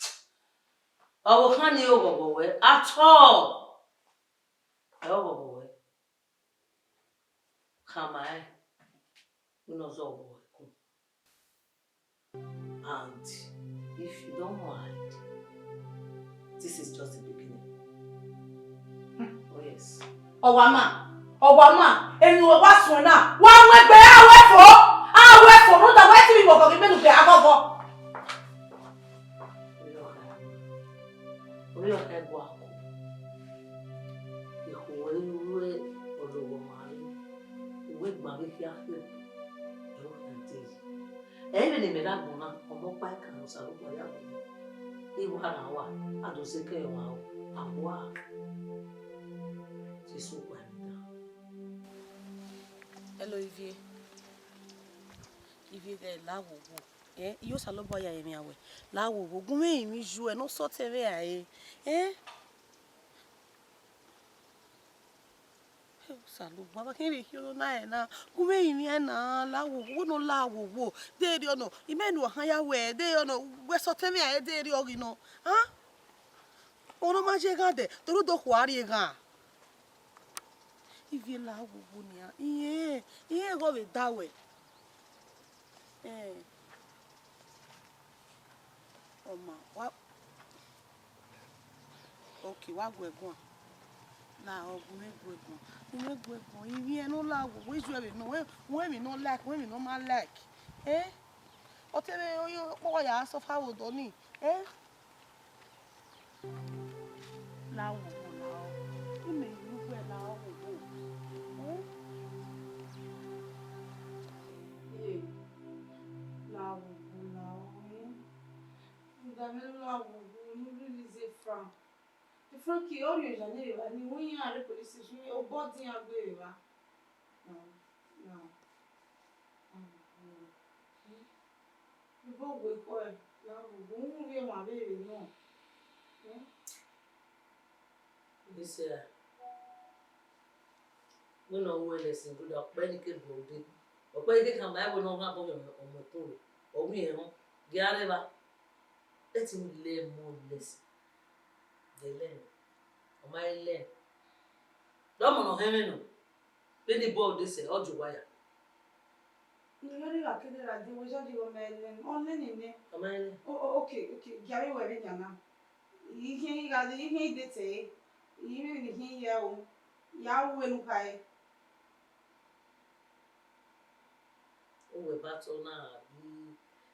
Ọ vbe khan ni ọghọghọ wẹ at all. Ẹ ọghọghọ wẹ. Khama ẹre, wẹ ne ọ zọ ọghọghọ ẹkun. And if you don't mind, this is just the beginning. Hmm. Oh, yes. Ọ wa ma, ọ wa ma, emwi ne uwẹ wa suẹn na, wa mu egbe, a wẹ fo, a wẹ fo, rhunmwuda wẹ te vbe imọgọ ghi mẹ ne u gbe aghọghọ. Ovbi ọkha ẹguaku, ikhuo ruẹ ọlọghọmwa re, uwu igban vbe khian khin, ẹre ọ khian dee yi. Ẹ i vbe ne imẹ rre agbọn na, ọmọ ọkpa ẹkan ne Osanobua ya gu mwẹ. I wa rhan uwa, a do zẹ ekẹn ọmwa ro, a wa. Jesu gua mwẹ dan. Hello, Ivie. Ivie ghẹ la wo wo. Eh, I yo Osanobua ya emwi a wẹ. La wo wo, gu mwẹ rinmwian yu ẹ, ne ọ sọtẹn vbe a re. Eh? Osanobua, vbe a khin vbe khian na rẹn na, gu mwẹ rinmwian na, la wo wo, wẹ ne ọ la wo wo. De erriọ nọ, imẹ ne uwa khan ya wẹ, de erriọ nọ, wẹ sọtẹn vbe a re, de erriọ ghi nọ. Ah? Ọna ma ye ghan dẹ, te ọ rhunmwuda okhuo a rrie ghan. Ivie la wo wo nian, irẹn, irẹn ghe ọ vbe da wẹ. Eh. Ọ ma, wa, okay, wa gu ẹre guan. La, ọ gu mwẹ gu ẹre guan. Gu mwẹ gu ẹre guan. Ivie ne ọ la wo, wẹ ju ẹre nọ, wẹ, wẹ emwi ne ọ like, wẹ emwi ne ọ ma like. Eh? Ọ te vbe, ọ, ọ, ọkpọgha ya suffer vbe odọ nii. Eh? La wo wo la o. Imẹ ru wẹ la wo wo. Eh? Eh, la wo wo la o, eh. Rhunmwuda mwẹ la wo wo, ne u release Frank. Frank, ọ rhie oya ne evba ni, wẹ iran rre police station, obọ din iran gbe vbe evba. Na, na. Ibo wẹ ekhọe, la wo wo, u vbe ma vbe vbe nọ. Ẹ? Sarah, wẹ ne ọ ru ẹre lẹsin, brother, ọkpẹn ni ke bu ude. Ọkpẹn ni ke khama ẹre wẹ ne ọ gha bọ ọmọ ẹkun rre, ọ ru irẹn họn, gie a rre evba. Let him learn more lesson. Gie learn. Ọ ma learn. Dọmọ ne ọ hẹnmwẹ nọ. Vbene I bọ ude sẹ, ọ die owa ya. Ne I gha kede ra die, wẹ zọdọ igho mẹ nẹ, ọ nene nẹ. Ọ ma nene. O, o, okay, okay, gie a vbe wẹ vbe yan na. I khian gha dee, I khian date ẹre. I vbe ne I khian ye ẹre o. Ya ru enu khare. Uwẹ ba tọ na, abi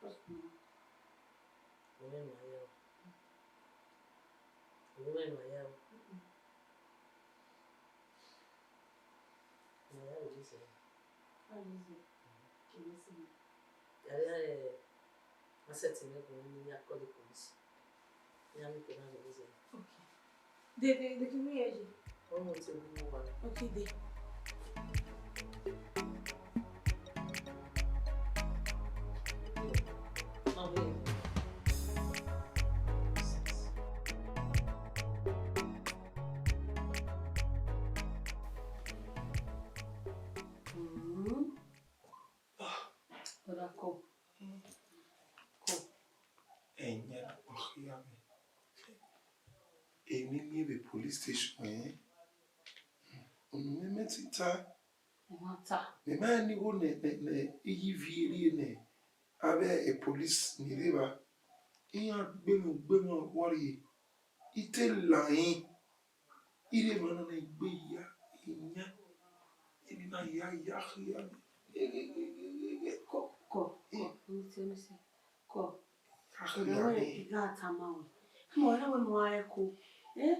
What's wrong? Wẹ ma ya o. Wẹ ma ya o. Ma ya o, Jesus. How is it? Can you see me? Yare, eh, asset ne gun ni ya call the police. Ya mi ko na Jesus. Okay. De, de, de, kí ni ẹ yìí? Ọmọ tí ó bí mo wà. Okay, de. Mm. Brother, come. Come. Ẹyan kpọkhia mwẹ. Emwi miẹn vbe police station, eh? Unu mwẹ mẹ te ta. Ọ ma ta. Mẹ ma rẹn igho ne, ne, ne iye ivie rrie nẹ, avbe police ni rre evba. Iran gbe mwẹ ugbe mwẹ ọghuọrrie. I te la ẹre. I rre emwa na ne egbe ya, I yan. Emwi na ya, ya khia mwẹ. Kọ, kọ, kọ, let me see, let me see. Kọ. Akhian ọna wẹ ne I gha tama ruẹ. Mẹ ọna wẹ ne u gha rẹko. Eh?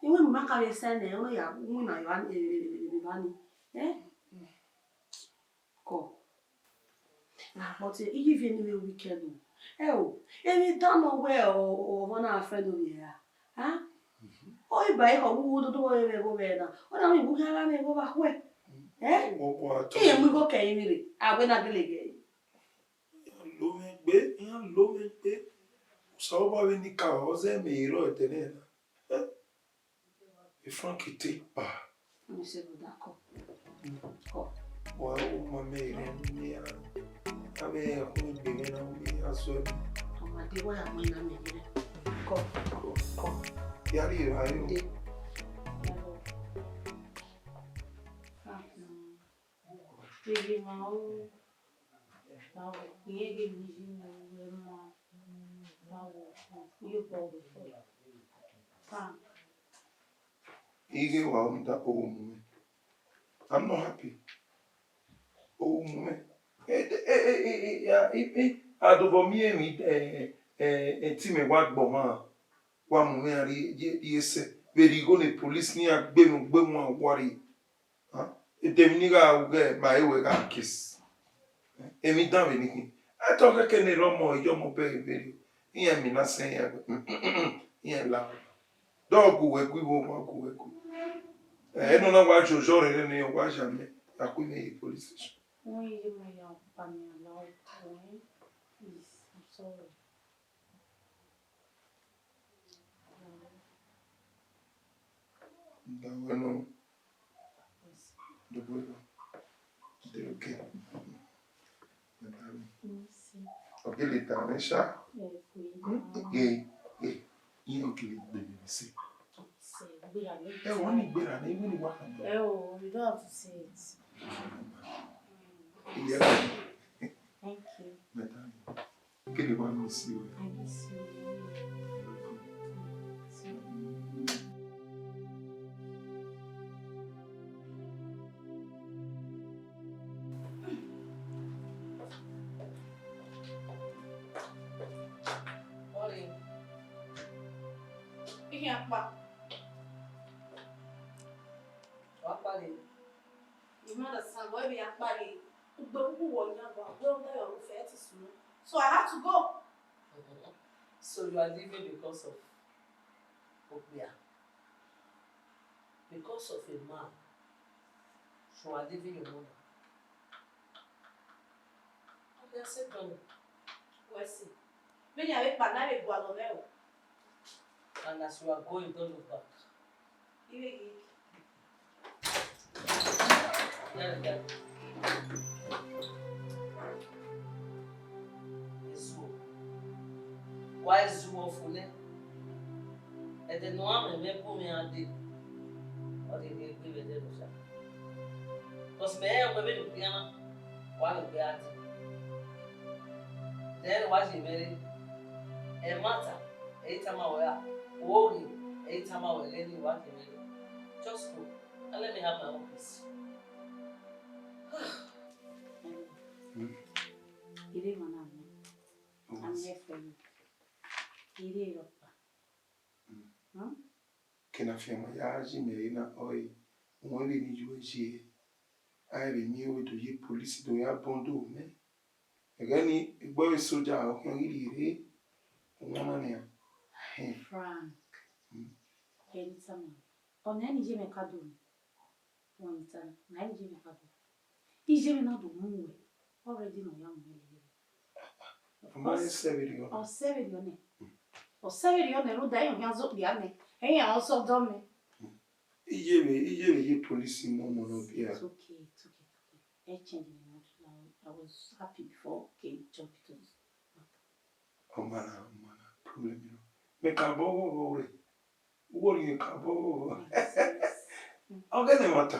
Iwẹ ma ka vbe sẹ nẹ, ọ ya winna evba ni, evba ni. Eh? Kọ. Ah, but iye ivie ni vbe wicked o. Ẹ o, emwi dan nọ wẹ ọ, ọ, ọmọ na friend ovbi ẹre ra? Ah? Ọ i ba ekhọe vbe uwu dodo vbe ẹghẹ vbe na. Ọ na miẹn iwu khian gha mwẹ igho vbe akhuẹ. Eh? Wọ, wọ a tọ. Iran mu igho kẹ emwi rre, a wẹ na gele ghẹ. Iran lo mwẹ gbe, iran lo mwẹ gbe. Osanobua vbe ne I ka ọ zẹ mẹ rrọọ ẹdẹ nẹ na. Eh? E Frank te kpa. Let me see, brother, come. Come. Wa ru ma mẹ rẹn ne a, a vbe ẹkun egbe mwẹ na, u vbe a zọ ẹmwẹ. Ọ ma de, wa ya mu ena mẹ rẹn. Come, come, come. Ya rri evba yo. De. Frank, no. Baby, ma o, ma o, iye ghe mi yi ma o, ma o, iye obọ ghe fo. Frank. Ighe wa rhunmwuda owa mu mwẹ. I'm not happy. Owa mu mwẹ. E, e, e, e, e, a, e, e, a do vbọ miẹn emwi, e, e, e, te imẹ wa gbe ọmwa, wa mu mwẹ rrie, rrie, rrie sẹ. Vberriọ igho ne police ne iran gbe mwẹ ugbe mwẹ ọghuọrrie. Hàn? Edemwi ne I gha ru ghe ma i wẹ gha kiss. Emwi dan vbe ni khin. Ẹtọ kẹkẹ ne erha ọmọ, iye ọmọ bẹghe vberriọ. Iran emwi na sẹ iran wẹ, iran la. Dọ gu wẹ gu, iwẹ wa gu wẹ gu. Ẹ, nọ na wa zozọ rere ne ọ wa ya mẹ, ya ku mwẹ ye police station. Wọ́n yé mo ya pa mi àlá ọkọ ẹ̀. Please, I'm sorry. Nda wẹ nọ. Dogbo nọ. De oke. Ọ gele da mwẹ sha. Ee, ee, iran gele gbe mwẹ sẹ. Ẹ, wẹ ni gberra nẹ, wẹ ni wa khan. Ẹ o, you don't have to say it. Iye. Thank you. Meta. Kele wa miss you. I miss you. Morning. Ihe akpa. Wa kpale. You don't understand, why we are kpale? Ugbe ugbu wọ yan wa, wẹ ọda yọ ru fẹ ti sunu. So I have to go. So you are leaving because of Okpia? Because of a man, you are leaving your mother? Okpia, sit down. Wẹ si. Vbene a vbe kpa na vbe gualọ mwẹ o. And as you are going, don't look back. I vbe ghi. Esu. Wa esu ọfo nẹ. Ẹdẹ ne ọ mwẹ mwẹ bu mwẹ a dee. Ọ ghi rhie egbe vbe ẹdẹ ne osa. Because mẹ rẹn wẹ vbene u khian na, wa vbe gbe a dee. Then wa ye mwẹ re. Ẹmwata, ẹ i tama ruẹ ra? Wo ghi, ẹ i tama wẹ ẹghẹ ne wa kevbe. Just go and let me have my own peace. Hmm? Ire mwa na mẹ. I'm here for you. Ire rọkpa. Hmm? Kene afianma ya ye mẹ ẹre na ọre, uwẹ vbe ne I ye uẹ ye, a i vbe miẹn wẹ do ye police do ya bọndọ mẹ. Ẹghẹ ni egbe ọre soja ọ khian ghi rhie rre, ọmọ na nian. Ẹhẹn. Frank, Hmm. Ẹ i tama wẹ. Ọ na ni ye mwẹ ka do ni. Wẹ i tama, na ni ye mwẹ ka do. Iye mwẹ na do mu wẹ. Already nọ ya mu wẹ lele. Ọ ma Ọ sẹ vberriọ nẹ. Ọ sẹ vberriọ nẹ. Ọ sẹ vberriọ nẹ, rhunmwuda iran khian zẹ okpia nẹ. Iran ọsẹ ọdọ mẹ. Iye vbe, iye vbe ye police mu ọmọ nọ biẹ. It's okay, it's okay, it's okay. Ẹ change the mood. I, I was happy before, okay, jump into this matter. Ọ ma na, ọ ma na, problem nọ. Mẹ ka bọ ọghọghọ rre. Uwẹ ọrọre ka bọ ọghọghọ. Yes, yes. Ọ ghe ne ẹmwata.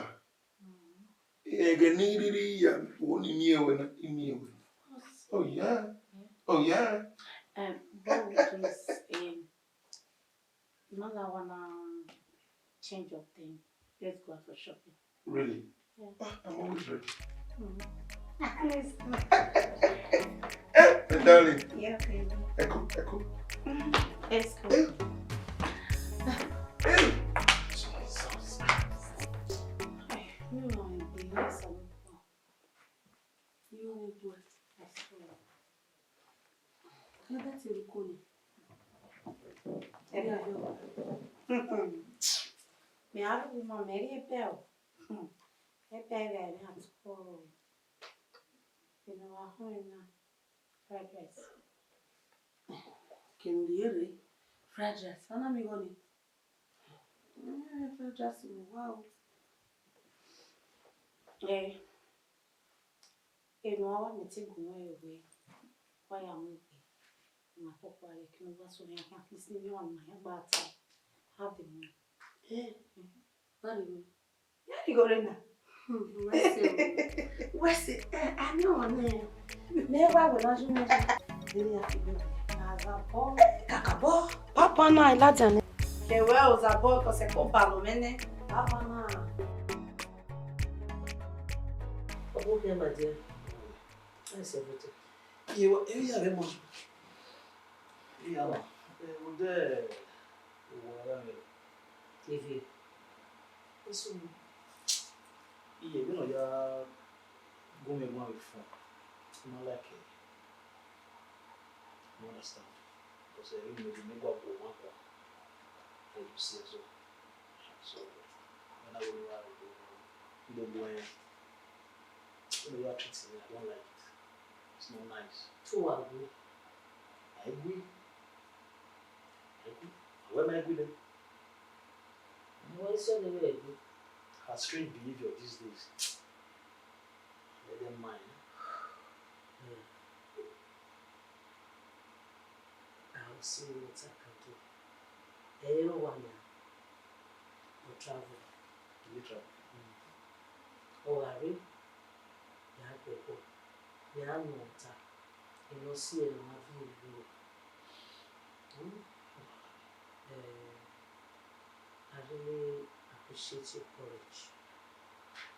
Mm. Ẹghẹ ne I rhirhi ya, wo ne I miẹn wẹ na, I miẹn wẹ. Of course. Oh, yeah. Yeah. Oh, yeah. Um, but please, um, Mala wanna change of thing. Let's go out for shopping. Really? Yeah. Ah, I'm always ready. Mm. Let's go. Eh, my darling. Yeah, baby. Echo, echo. Mm, let's go. Eh. Eh. Jesus Christ. Ay, mi ma be nice. Yo, boy. Let's go. Ẹ bẹ te ru ko ni. Ẹ bẹ a yọ. Mẹ a ru ma mẹ rhie bẹ o. Ẹ bẹ gha ẹmwẹ a tọ. Eno wa họn na, fried rice. Kene u rhie rre, fried rice, a na miẹn igho ni. Eh, fried rice vbe owa o. Eh. Eno a wa mẹ te gu mwẹ wẹ, wa ya mu egbe. Ma kpọkpa rre, kene u wa sẹ ọnrẹn khian, at least ne emwi ọmwa ne ima khian gba ta. Have the money. Eh, na rhie mwẹ. Ya rhie igho rre na. Hmm, wẹ sẹ o. Wẹ sẹ, eh, a miẹn ọmwa nẹ. Mẹ wa wẹ na ju mwẹ. Vbene a fi gbe wẹ. Na gha bọ. Kakabọ. Papa na, I ladian nẹ. Kẹwẹ o, Zabọ, cause ẹko balọ mwẹ nẹ. Papa na. Ọ bu khian, my dear. Nice everything. Iye wa, emwi ya ghẹ ma. Iya ma. Eh, odẹ, owa ya ghẹ. Evie. Eso. Iye, vbene ọ ya gu mwẹ guan vbe phone, I ma like it. You understand? Because, eh, vbene mẹ gua gu ọmwa kua, eh, you see, so, so, when I go to, I don't go, eh, when you are treating me, I don't like it. It's not nice. Te uwa gu? A i gu. A i gu. Wẹ ma i gu nẹ? Wẹ sẹ ne wẹ gu? Her strange behavior these days. Let them mind. Hmm. I'll see what I can do. Ẹ i re owa nian, ọ travel. Ọ travel. Mm. Ọ gha rre, ya gbe ẹbọ, ya nọ ọta, emwi ne ọ si ẹre ne ọ ma viọ iro. Mm. Eh, I really appreciate your courage.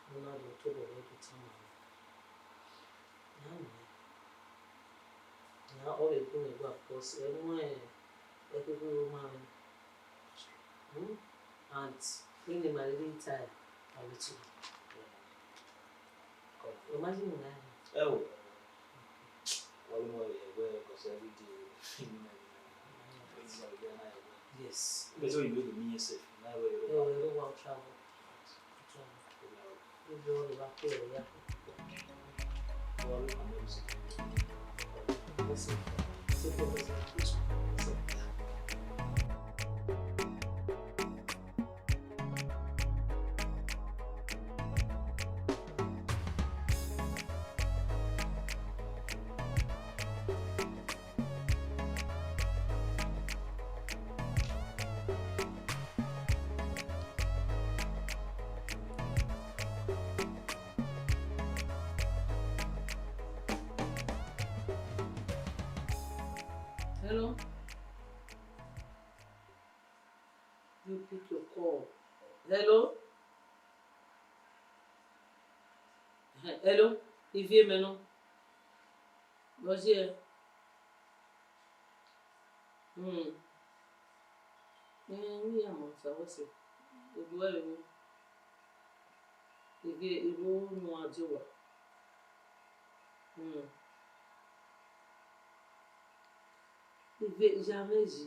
Ne u na do tobọ vbe do tama mwẹ. Ya nọ. Ya ọ vbe gu mwẹ gua because ẹ mu ẹkhuikhui ru ma mwẹ. Hmm? And vbene ima rhirhi tae, a will too. Ọ ma yi mu na. Ẹ o. Why you want to wear? Because every day, you know, yes. That's what you really mean yourself. Now, where you Ẹ o, ẹ o, wa travel. Travel. Ibi ọre wa kpe ẹre ya. Hello. Pick your call. Hello? Hello? Ivie mẹ nọ. Vbọ ye? Hmm. Eh, mi ya ma sa wẹ sẹ. Oduẹ vbe ni. Ivie, iro nu a die owa. Hmm. Ivie, ya mwẹ yi.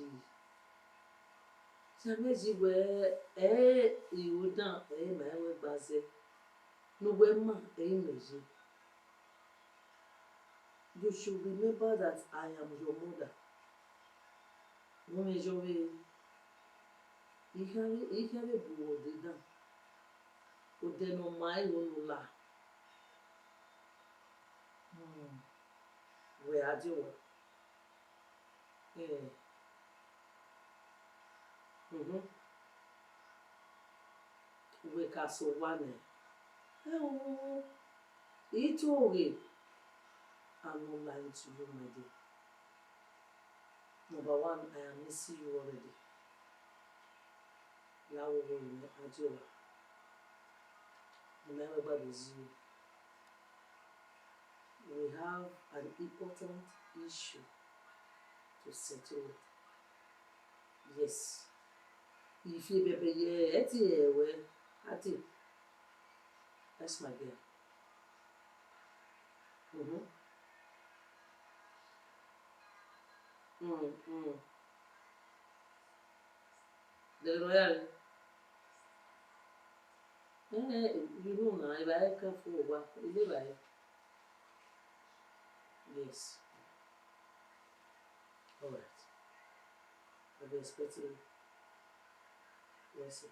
Ya mwẹ yi wẹ, ẹ i ru dan, ẹ i ma wẹ gba zẹ. Ne uwẹ ma, ẹ i mẹ ye. You should remember that I am your mother. Wẹ mwẹ yọ vbe, I kha vbe, I kha vbe bu uwẹ odẹ dan. Odẹ ne ọ ma ẹre ne u la. Hmm. Wẹ a die owa. Eh. Mhm. Wẹ ka sẹ owa nẹ. Ẹo, I to ghe. I'm not lying to you, my dear. Number one, I am missing you already. La wo wo mwẹ, a die owa. Ne I ma wẹ gba vbe zi ru. We have an important issue to settle. Yes. Ivie bẹbẹ ye ẹtin ẹwẹ, Ade. That's my girl. Mm-hmm. Mm, mm. Dẹghe ne ọ ya re. Eh, you know na, evbare ka fo owa, I le evbare. Yes. All right. I'll be expecting you. Yes, sir.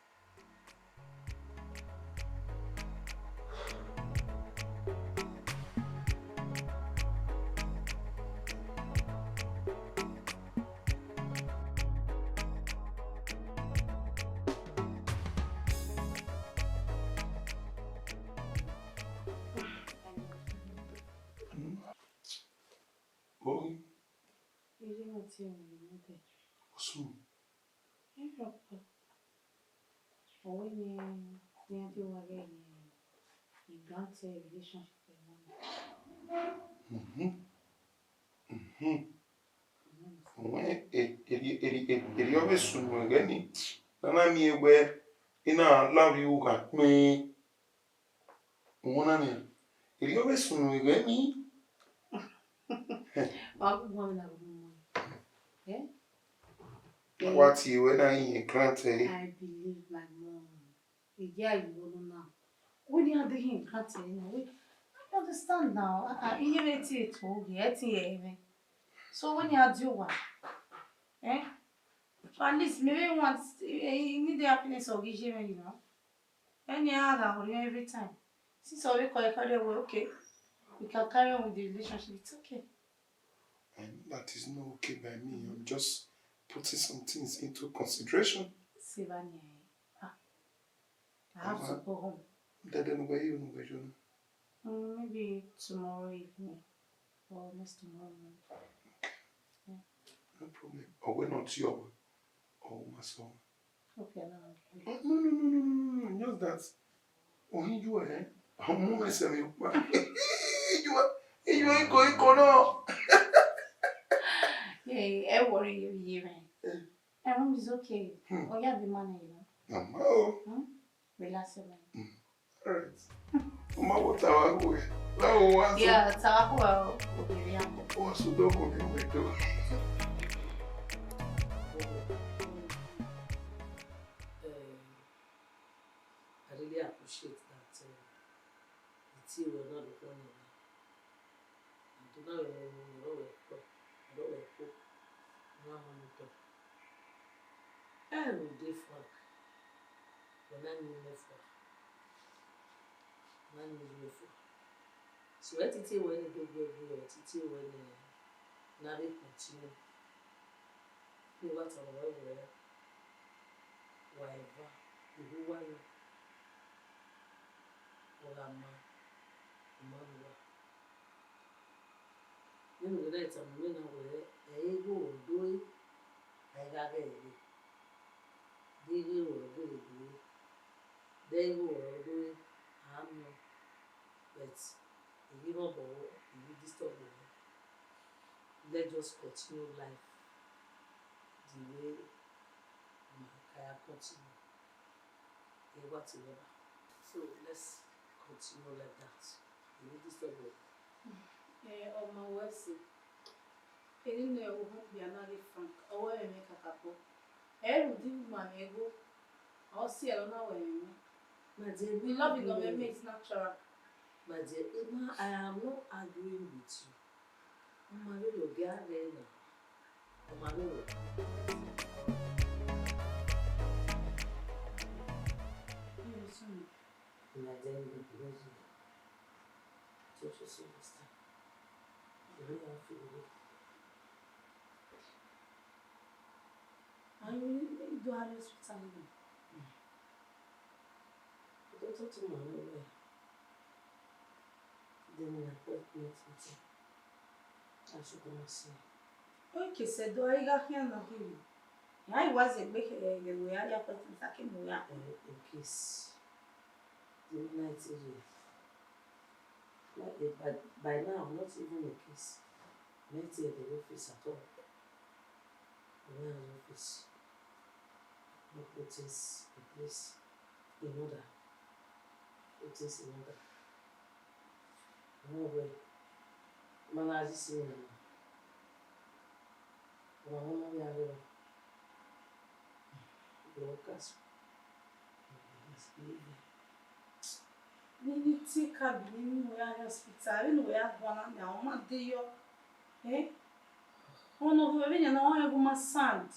Boy. Erriọ na tie mwẹ vbe mobile. Osun. Erriọ kpa. Ọ wẹ ne iran de wa ghe ne I grant relationship ẹmwẹ. Mhm. Mhm. Wẹ, e, erriọ, erriọ, erriọ vbe sunu ẹghẹ ni, ne a na miẹn wẹ I na love you gha kpẹn. Uhunmwu na nian, erriọ vbe sunu ẹghẹ ni. Wa gu guan vbe na ru mu. Eh? A wa tie ruẹ na yin grant ẹre. I believe my mom. Egia yi vbe nọ na. Wẹ ne iran deghẹ grant ẹre na, wẹ, I understand now. Ah, ah, iye mwẹ tie to ghe, ẹ tie ẹre mwẹ. So wẹ ne iran die owa. Eh? So at least, maybe once, eh, I need the happiness of iye mwẹ, you know. Ẹni a gha worry every time. Since ọ vbe call, call, well, okay. We can carry on with the relationship. It's okay. And that is not okay by me. I'm just putting some things into consideration. Sivani, ah, I have to go home. Dede ne uwẹ ye, ne uwẹ ye na. Mm, maybe tomorrow evening or next tomorrow morning. Okay. Yeah. No problem. Ọ wẹ ne ọ tie ọmwa, ọ ma sẹ ọmwa. Okay, I don't know. Oh, no, no, no, no, no, no, no, just that. Ohin yu ẹ, ọ mu ẹsẹ mwẹ ọkpa. Iyuẹ, iyuẹ iko iko nọ. Hey, ẹ worry ye, ye mwẹ. Eh. Eh, mom is okay. Hmm. Oh, yeah, the man, you know. Mama, oh. Hmm? Relax, man. Hmm. All right. Mama, what I want to, that one was. Yeah, tawa ko o, o, o, o, so don't go there, we do. Eh, I really appreciate that, eh, the tea we are not the one. And to now, you know, you know, we are poor. You know, we are poor. You know, we are poor. Eh, we dey frank. We na need more frank. We na need more frank. So, ẹ titi wẹ ne gbegbe, ẹ titi wẹ ne na vbe continue. Ne uwa tama ruẹ wẹẹ, wa eva, uhu uwa nọ, ọ gha ma, ọ ma rre uwa. Vbene uwẹ na tama mwẹ na wẹẹ, ẹ i re igho do re, a i gha ghẹ ẹre. Ighe wẹ ọre ọ gele gbe, de ighe wẹ ọre ọ gele a miẹn, but I ghi mwẹ obọ, I ghi disturb wẹ. Let's just continue life the way we can continue. Ẹ wa te rẹba. So let's continue like that. I ghi disturb wẹ. Eh, ọ ma wẹ ẹse. Eni ne u họn okpia na ghe Frank, ọ wẹ ẹmwẹ kakabọ. Ẹ i rhunmwuda ima mwẹ igho, ọ si ẹre ọ na wẹ ẹmwẹ. My dear, we love you, government is natural. My dear, Emma, I am not arguing with you. Ọ ma vberriọ, ọ ghi a ghẹ na. Ọ ma vberriọ. Yes, sir. My dear, we love you. Don't you see, understand? The way I feel. Are you do a hospital now? The doctor told me I'm not well. Then an appointment with him. I should go and see him. Okay, sir, do I got here now? I was a big, uh, the way I got to take him. Uh, in case the night is Like, eh, by, by now, not even a case. Not yet the office at all. Where is office? No put things in place. In order. Put things in order. No way. Man, I just see you now. Ọmwa ne ọ ma vbe aro, Dorcas. Nene te ka bi nene uwẹ ya rrie hospital, vbene uwẹ ya guan na nia, ọ ma de yọ. Eh? Ọmọ ne ọ vbe vbene na, ọ rẹn gu ma sound.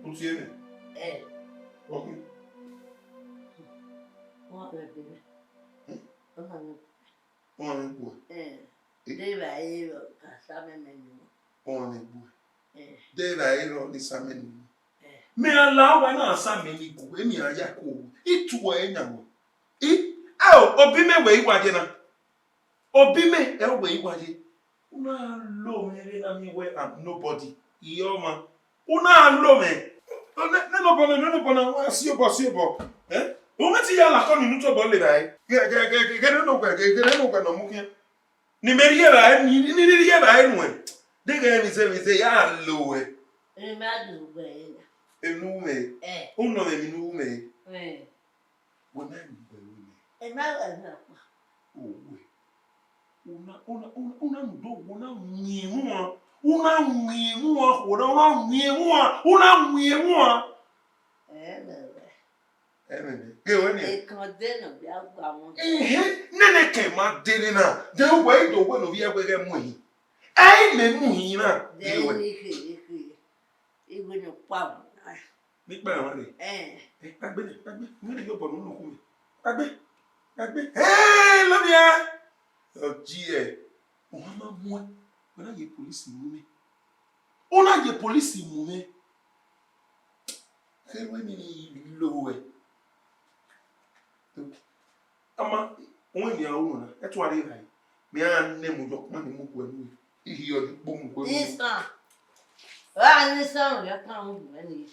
U tie mwẹ? Ẹ. Ọ khin? Ọ ma vbe gbe mwẹ. Ọ ma vbe gbe mwẹ. Ọ ma vbe gbe uẹ? Ẹ. De evbare rọ ka sa mẹ mẹ ni mọ. Ọ ma vbe gbe uẹ? Ẹ. De evbare rọ ni sa mẹ ni mọ. Ẹ. Mẹ a la uwa na sa mẹ ni gu, eni a ya ku owu. I tuẹ yan wẹ. I, ao, obi mẹ wẹ I wa ye na. Obi mẹ, ẹ wẹ I wa ye. U na lo mwẹ vbe na miẹn wẹ I'm nobody. Iye ọmwa. U na lo mwẹ. Nene obọ na, nene obọ na, wa si obọ, si obọ. Eh? U mwẹ te ya la kọ ni unu tobọ le evbare. Ghe, ghe, ghe, ghe, ghe nene owẹ, ghe, ghe nene owẹ ne ọ mu khian. Ne imẹ rhie evbare, ni, ni, ni rhie evbare nuẹn. Deghẹ emwi zẹ, emwi zẹ, ya lo wẹ. Emwi ma do wẹ na. Enu mwẹ. Eh. U nọ mwẹ emwi ne u mwẹ. Eh. Wẹ ma miẹn uwẹ ru mẹ. Ẹ ma gha na kpa. Owẹ. Una, una, una, una do, una win emwa. Una win emwa, una, una win emwa, una win emwa. Ẹ mẹ wẹ. Ẹ mẹ mẹ. Ghe wẹ nian. Ekan de nọ bia gua wọn. Ehe, nene kẹ ma de nena. De uwẹ i do wẹ ne ovbi ẹwe ghẹ mu ehin. Ẹ i mẹ mu hin na. De ghe wẹ. Ni khe, ni khe. Iwe ne ọ kpa vbe na. Ne ikpa emwa rre. Ẹ. Ẹ, kpagbe nẹ, kpagbe. Mẹ ne yobọ ne unu khu mẹ. Kpagbe, kpagbe. Ẹ, lọ via. Ọ ji ẹ. Ọ ma muẹn. Wẹ na ye police mu mwẹ. U na ye police mu mwẹ. Kherhe emwi ne I lo ruẹ. Ama, uwẹ nian ru nọ na, ẹtuare evbare, mẹ a na nẹ mu yọ ọkpa ni mu guẹ nuẹ, I hiẹ ọdikpo mu guẹ nuẹ. Isan, ọ gha ne isan mwẹ ọkpa mu guẹ nuẹ.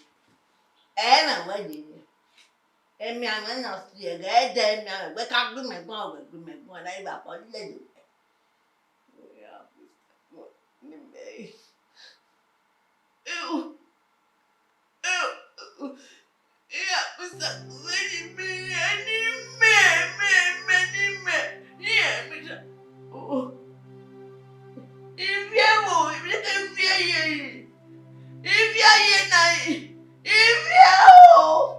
Ẹ na wẹ ye. Emianmwẹ na si ẹghẹ, ẹdẹ emianmwẹ, wẹ ka gbe imẹ gbọn, wẹ gbe imẹ gbọn, na iba kọ lele wẹ. Wẹ ya bu ni mẹ. Eu, eu, ya bu sa wẹ ni mẹ, ni mẹ, mẹ, mẹ, ni mẹ, ni mẹ, mẹ. Oh. Ivie wo, ivie ke ivie ye. Ivie ye na, ivie o.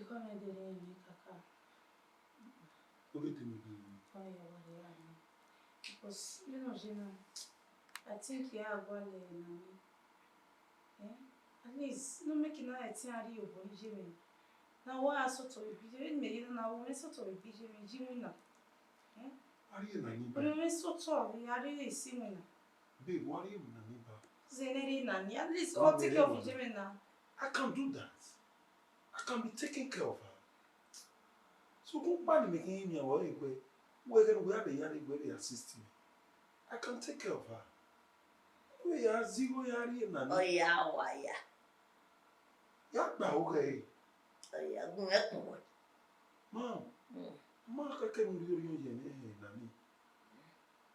Kọ mwẹ dede emwi kaka. Ọ ghi dee mwẹ dede. Kọ mwẹ ya wa rre ra nẹ. Because vbene ọ ye na, I think ya gha gualọ Nani. Eh? At least, ne ọ make na ẹtin a rhie obọ iye mwẹ. Na wa sọtọ vbe iye mwẹ, vbene imẹ ye na, na wa mwẹ sọtọ vbe iye mwẹ, iye mwẹ na. Eh? A rhie Nani ba. Ọ mwẹ sọtọ, a rhie esi mwẹ na. Babe, wa rhie emwi Nani ba. Zẹ ne rhie Nani, at least, ọ take care of iye mwẹ na. I can do that. I can be taking care of her. So, gun kpa ni mẹ khin miẹn vbe egbe, wẹ ghẹ ne uwẹ a vbe ya rre egbe vbe assist me. I can take care of her. Wẹ ya zẹ igho ya rhie Nani. Ọ ya, ọ wa ya. Ya gba aro ghe ẹre. Ọ ya, gun ẹkun wẹ. Ma, Mm. ma kẹkẹ ne u rhie orhiọn ye mwẹ Nani.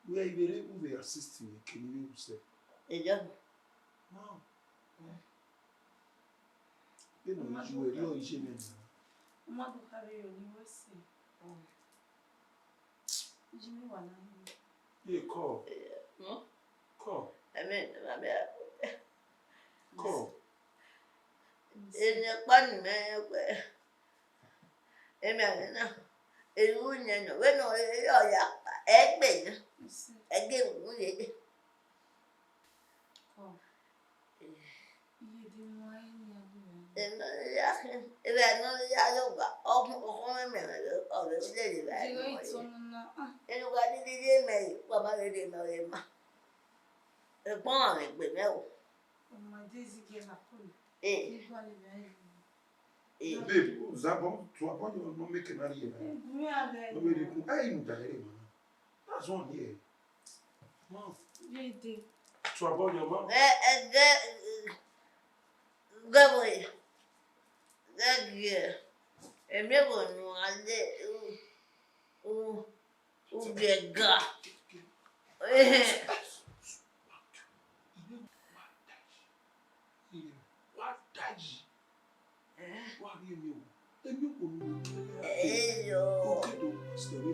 Wẹ i vbe rre, u vbe assist me, ke ne I vbe ru sẹ. Eya. Ma. Vbene ọ ye uwẹ, rhie ọre iye mwẹ na. Ọ ma do khare yo ni wẹ sẹ. Iye mwẹ wa na hin. Ye kọ. Eh, hmm? Kọ. Ẹmẹ, ẹmẹ, Kọ. Eni ọkpa ni mẹ wẹ. Emwi a na, erhu yẹn nọ, vbene ọ ya kpa, ẹgbẹ na, ẹgbẹ unu ye. Emwi a na ya khin, emwi a na ya ye ọgua, ọkhọ mwẹ mẹ, ọ vbe lele vbe a. Erhu gha dede ye mẹ, wa ma vbe rhie mẹ ọre ma. Ẹgbọn mwẹ gbe mẹ o. Ọ ma de zighi na kunu. Eh. Ni gualọ vbe a. Eh. Babe, Zabọ, tuabọ yọ ne ọ make na rhie na. Gu mwẹ a vbe. Ọ vbe rhie kun, ẹ i mudia rre ma na. That's one here. Ma. Ye de. Tuabọ yọ ma. Ẹ, ẹ, gẹ, gẹ vbe, gẹ gie, emie vbe unu a de, u, u, Ubiẹga. Eh. Eyo.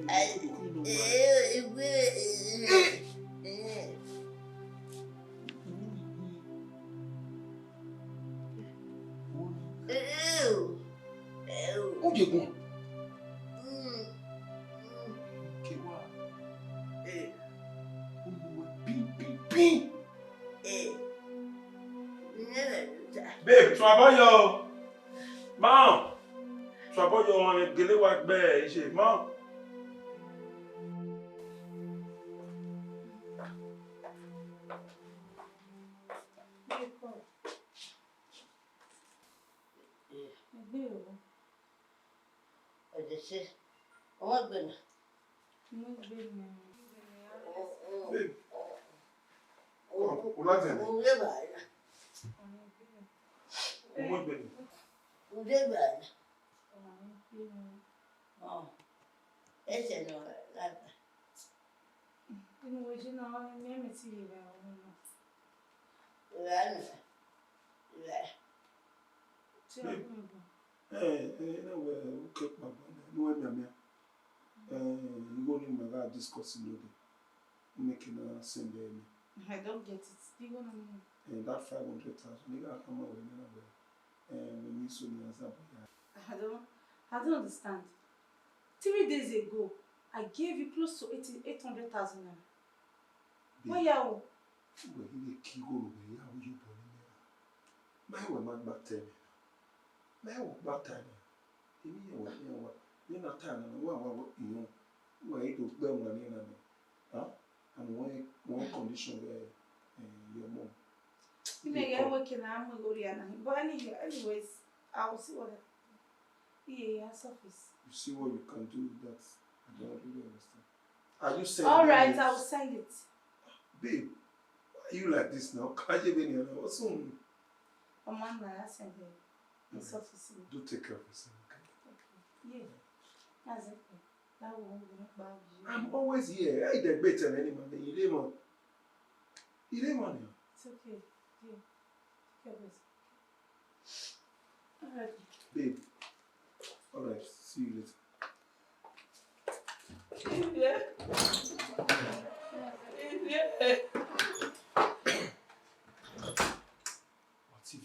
Eh, igwe, eh, eh. Oye gun. Kewa. Unu pin, pin, pin. Babe, tuabọ yọ. Ma. Tuabọ yọ, ọmwa mwẹ gele wa gbe iye, ma. Egbe o. Ẹdẹse. Ọmọ egbe na. Ọmọ egbe na. Babe. O, o, o la zẹ nẹ. O, o, ọmọ egbe na. Ọmọ egbe na. O, o, ẹsẹ nọ lagba. Inu wẹ je na, mẹ, mẹ ti ye vbe ọmọ na. Ra nọ. Ra. Ti a gun gun. Eh, eh, na wẹ, okay, kpagba, ne wẹ mianmian. Eh, igho ni ma gha discuss node. Make na send me. I don't get it. Igho na mean? Eh, that five hundred thousand. Nigga, come on, na wẹ. Eh, me, me so ni answer boy. I don't, I don't understand. Three days ago, I gave you close to eighty, eight hundred thousand naira. Where you? Wẹ ghi vbe ke igho ne uwẹ ya ru ye obọ ne imẹ ra? Ma wẹ ma gba ta ẹmwẹ na. Ma wẹ gba ta ẹmwẹ. Emwi yẹn wẹ, yẹn wa. Vbene a ta na, wa wa iran. Wa i do gbe ẹmwẹ na nẹ. Huh? And one, one condition where, eh, your mom. You may get working, I'm going to go there now. But anyhow, anyways, I will see what I, yeah, yeah, surface. You see what you can do with that? I don't really understand. Are you sending All right, me? I will send it. Babe, why are you like this now? Can you be here now? What's wrong? Ọmọ náà, I send it. It's Okay. office. Do take care of yourself, okay? Okay. Yeah. That's okay. That won't be bad. I'm always here. I dey wait till any man. You dey man. You dey man. It's okay. Yeah. Take care of yourself. All right. Babe. All right. See you later. Yeah. Yeah. What T V?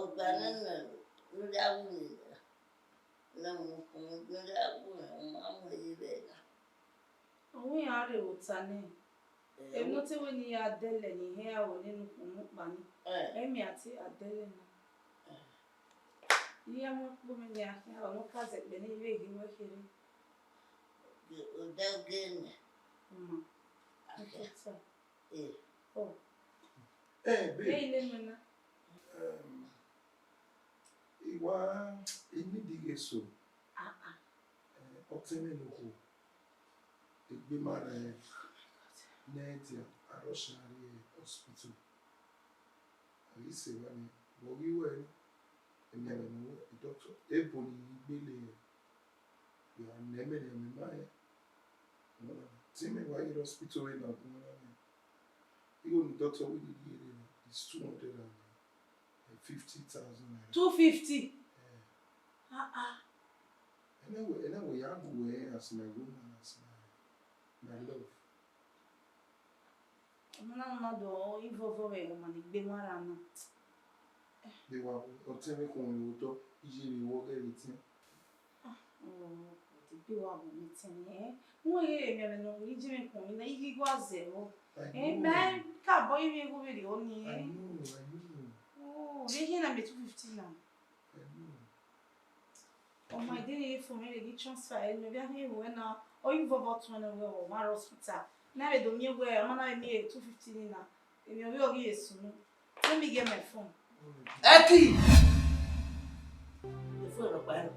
Ọgua nana ne ọ ya wu mwẹ na, ne ọ mu ukpọn ne ọ ya wu mwẹ, ọ ma mu ẹre vbe na. Ọ wẹ iran rre vbe ota nẹ, emwi ne ọ te wẹ ne I ya dẹlẹ ne I hẹn aro nene ukpọn ne ukpa ni, ẹ miẹn a te a dẹlẹ na. I ya mu ẹkpo mwẹ ne a khian, ọ ne ọ ka zẹ kpẹ ne I vbe ghi wẹ kherhe. Odẹ ghe nẹ. Ọma, I ta. Ẹ, babe. Ẹ, I le mwẹ na. Em, I wa, I need ighe eso. Ah, ah. Eh, ọtẹn mwẹ ne okhuo. Egbe ma rẹn. Ne a dia, a rush a rrie hospital. A ghi sẹ evba nii, vbe ọ ghi wẹẹ, emianmwẹ ne doctor, ebo ne I ghi gbele, ya ne mẹ ne mẹ ma rẹn. Te imẹ wa ye hospital vbe na gun na nẹ. Igho ne doctor wẹ ne I rhie rre na, it's two hundred and fifty thousand naira. Two fifty? Eh. Ah, ah. Anyway, anyway, ya gu wẹ as my woman, as my, my love. Ọmọ na ma do ivọvọ vbe ẹghẹ ọmọ ni gbe emwa ra na. De wa ru, ọ tẹn vbe khun vbe otọ, iye vbe wọ ghẹ vbe tẹn. Ah, oh, de gbe wa bu mi tẹn nẹ. Wẹ ghe emwi ẹmwẹ ne ọ wu iye vbe khun mi na, I ghi gua zẹ vbọ. I Eh, know. Mẹ ka bọ ivbi igho vberriọ ni. I know, I know. Oh, vbe hiẹn na mẹ two fifty na. I know. Ọmọ ẹdẹ rhie fo mwẹ rhie ghi transfer ẹre, ne ovbi a khian ru ẹre na, ọ ghi vọvọ tuẹn nẹ wẹ ọ ma rre hospital. Ne a vbe do miẹn wẹ ọmọ na vbe miẹn two fifty ni na, emwi ọ vbe ọ ghi vbe sunu. Let me get my phone. Ẹki! Efu ẹrọ kpa ẹrọ.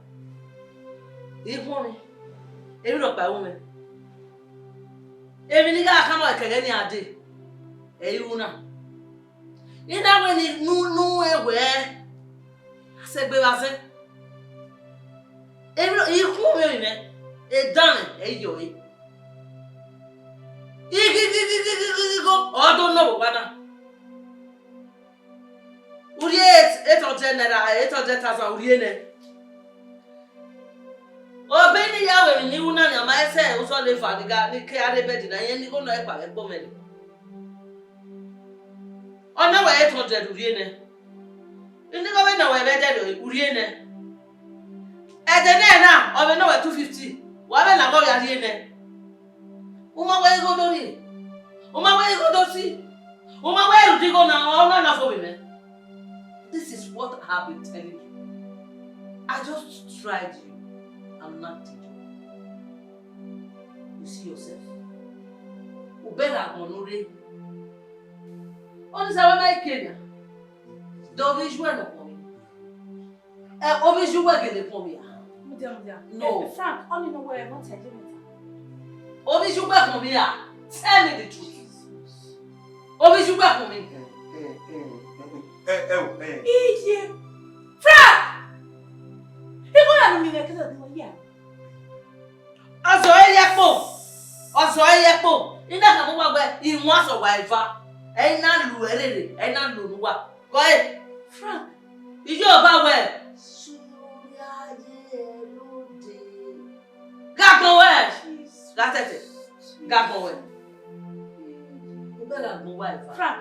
Ikhuọnmwi, emwi rhọkpa ẹvbo mwẹ. Emwi ne I gha khama ẹkẹghẹ ni a dee, ẹ i ru na. I na wẹ ne u, ne u rẹn wẹẹ, a sẹ egbe vbe azẹn. Emwi, ikhuọnmwi mwẹ, edanmwẹ, ẹ i yọ ẹre. Ighighighighigho, ọ do nọ vbe owa na. U rhie eight hundred naira, eight hundred thousand, u rhie nẹ. Obọ ne I ya ru emwi ne I ru na nia, ma i sẹ uzọ ne eva ni gha, ni ke a rre bed na, irẹn ne igho nọ ẹkpa vbe ẹkpo mwẹ nẹ. Ọ nọ wẹ eight hundred, u rhie nẹ. Inigho vbe nọ wẹ vbe ẹdẹrriọ, u rhie nẹ. Ẹdẹ nẹ na, ọ vbe nọ wẹ two fifty, wa vbe lagha ọ ya rhie nẹ. U ma wẹ igho do rhie, u ma wẹ igho do si, u ma wẹ rhunmwuda igho na, ọ na na fo vbe mwẹ. This is what I have been telling you. I just tried you and knocked it off. You see yourself. U bẹghe agbọn ne u rre. Ọnii sa wẹ ma i ke na, de ovbi iye uwẹ nọ kpọnmwẹ? Ẹ, ovbi iye uwẹ gele kpọnmwẹ a? Mudia, mudia. No. Eh, Frank, ọnii ne wẹ ẹmwata ye mẹ ta. Ovbi iye uwẹ kpọnmwẹ a? Tell me the truth. Ovbi iye uwẹ kpọnmwẹ? Ẹ, ẹ, ẹ, ẹ, ẹ, ẹ, o, ẹ. Iye. Frank! Igho ya ne u miẹn mwẹ kẹdẹ ọdẹ wẹ ya. Ọzọ ẹre ye ẹkpo, ọzọ ẹre ye ẹkpo. I na khama uwa wẹẹ, iwan sẹ uwa eva, ẹ i na lu ẹre rre, ẹ i na lu ne uwa. Gọ ẹre. Frank. Iye ọba wẹẹ, sunu ya ye ẹre ode. Gha gbọn wẹ, gha tẹtẹ, gha gbọn wẹ. U bẹghe agbọn uwa eva. Frank,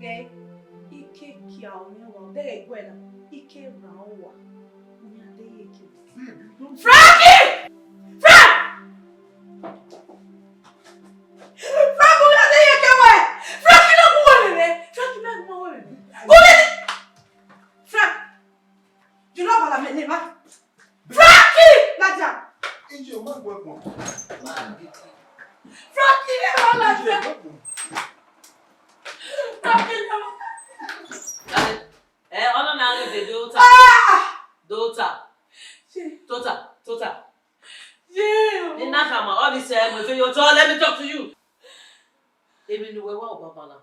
ghẹ, I ke kia ọmọ uwa, u bẹghe ẹguẹ na, I ke rhan uwa. U miẹn adeyeke. Frankie! Frank! Frank, u miẹn adeyeke wẹ! Frank, I na gu uwẹ vbe mwẹ! Frank, I na gu uwẹ vbe mwẹ! Gu uwẹ! Frank! You know what I mean, man? Frankie! Nadia! Iye, o ma gu ẹkpọn. Frankie, never Nadia! Frankie, never! Eh, ọna na ghe de daughter. Ah! Daughter. Shey. Tota, tota. Shey. Ni na khama, all this, eh, mo fe yo talk, let me talk to you. Emwi ne uwẹ wa obọ banbanna.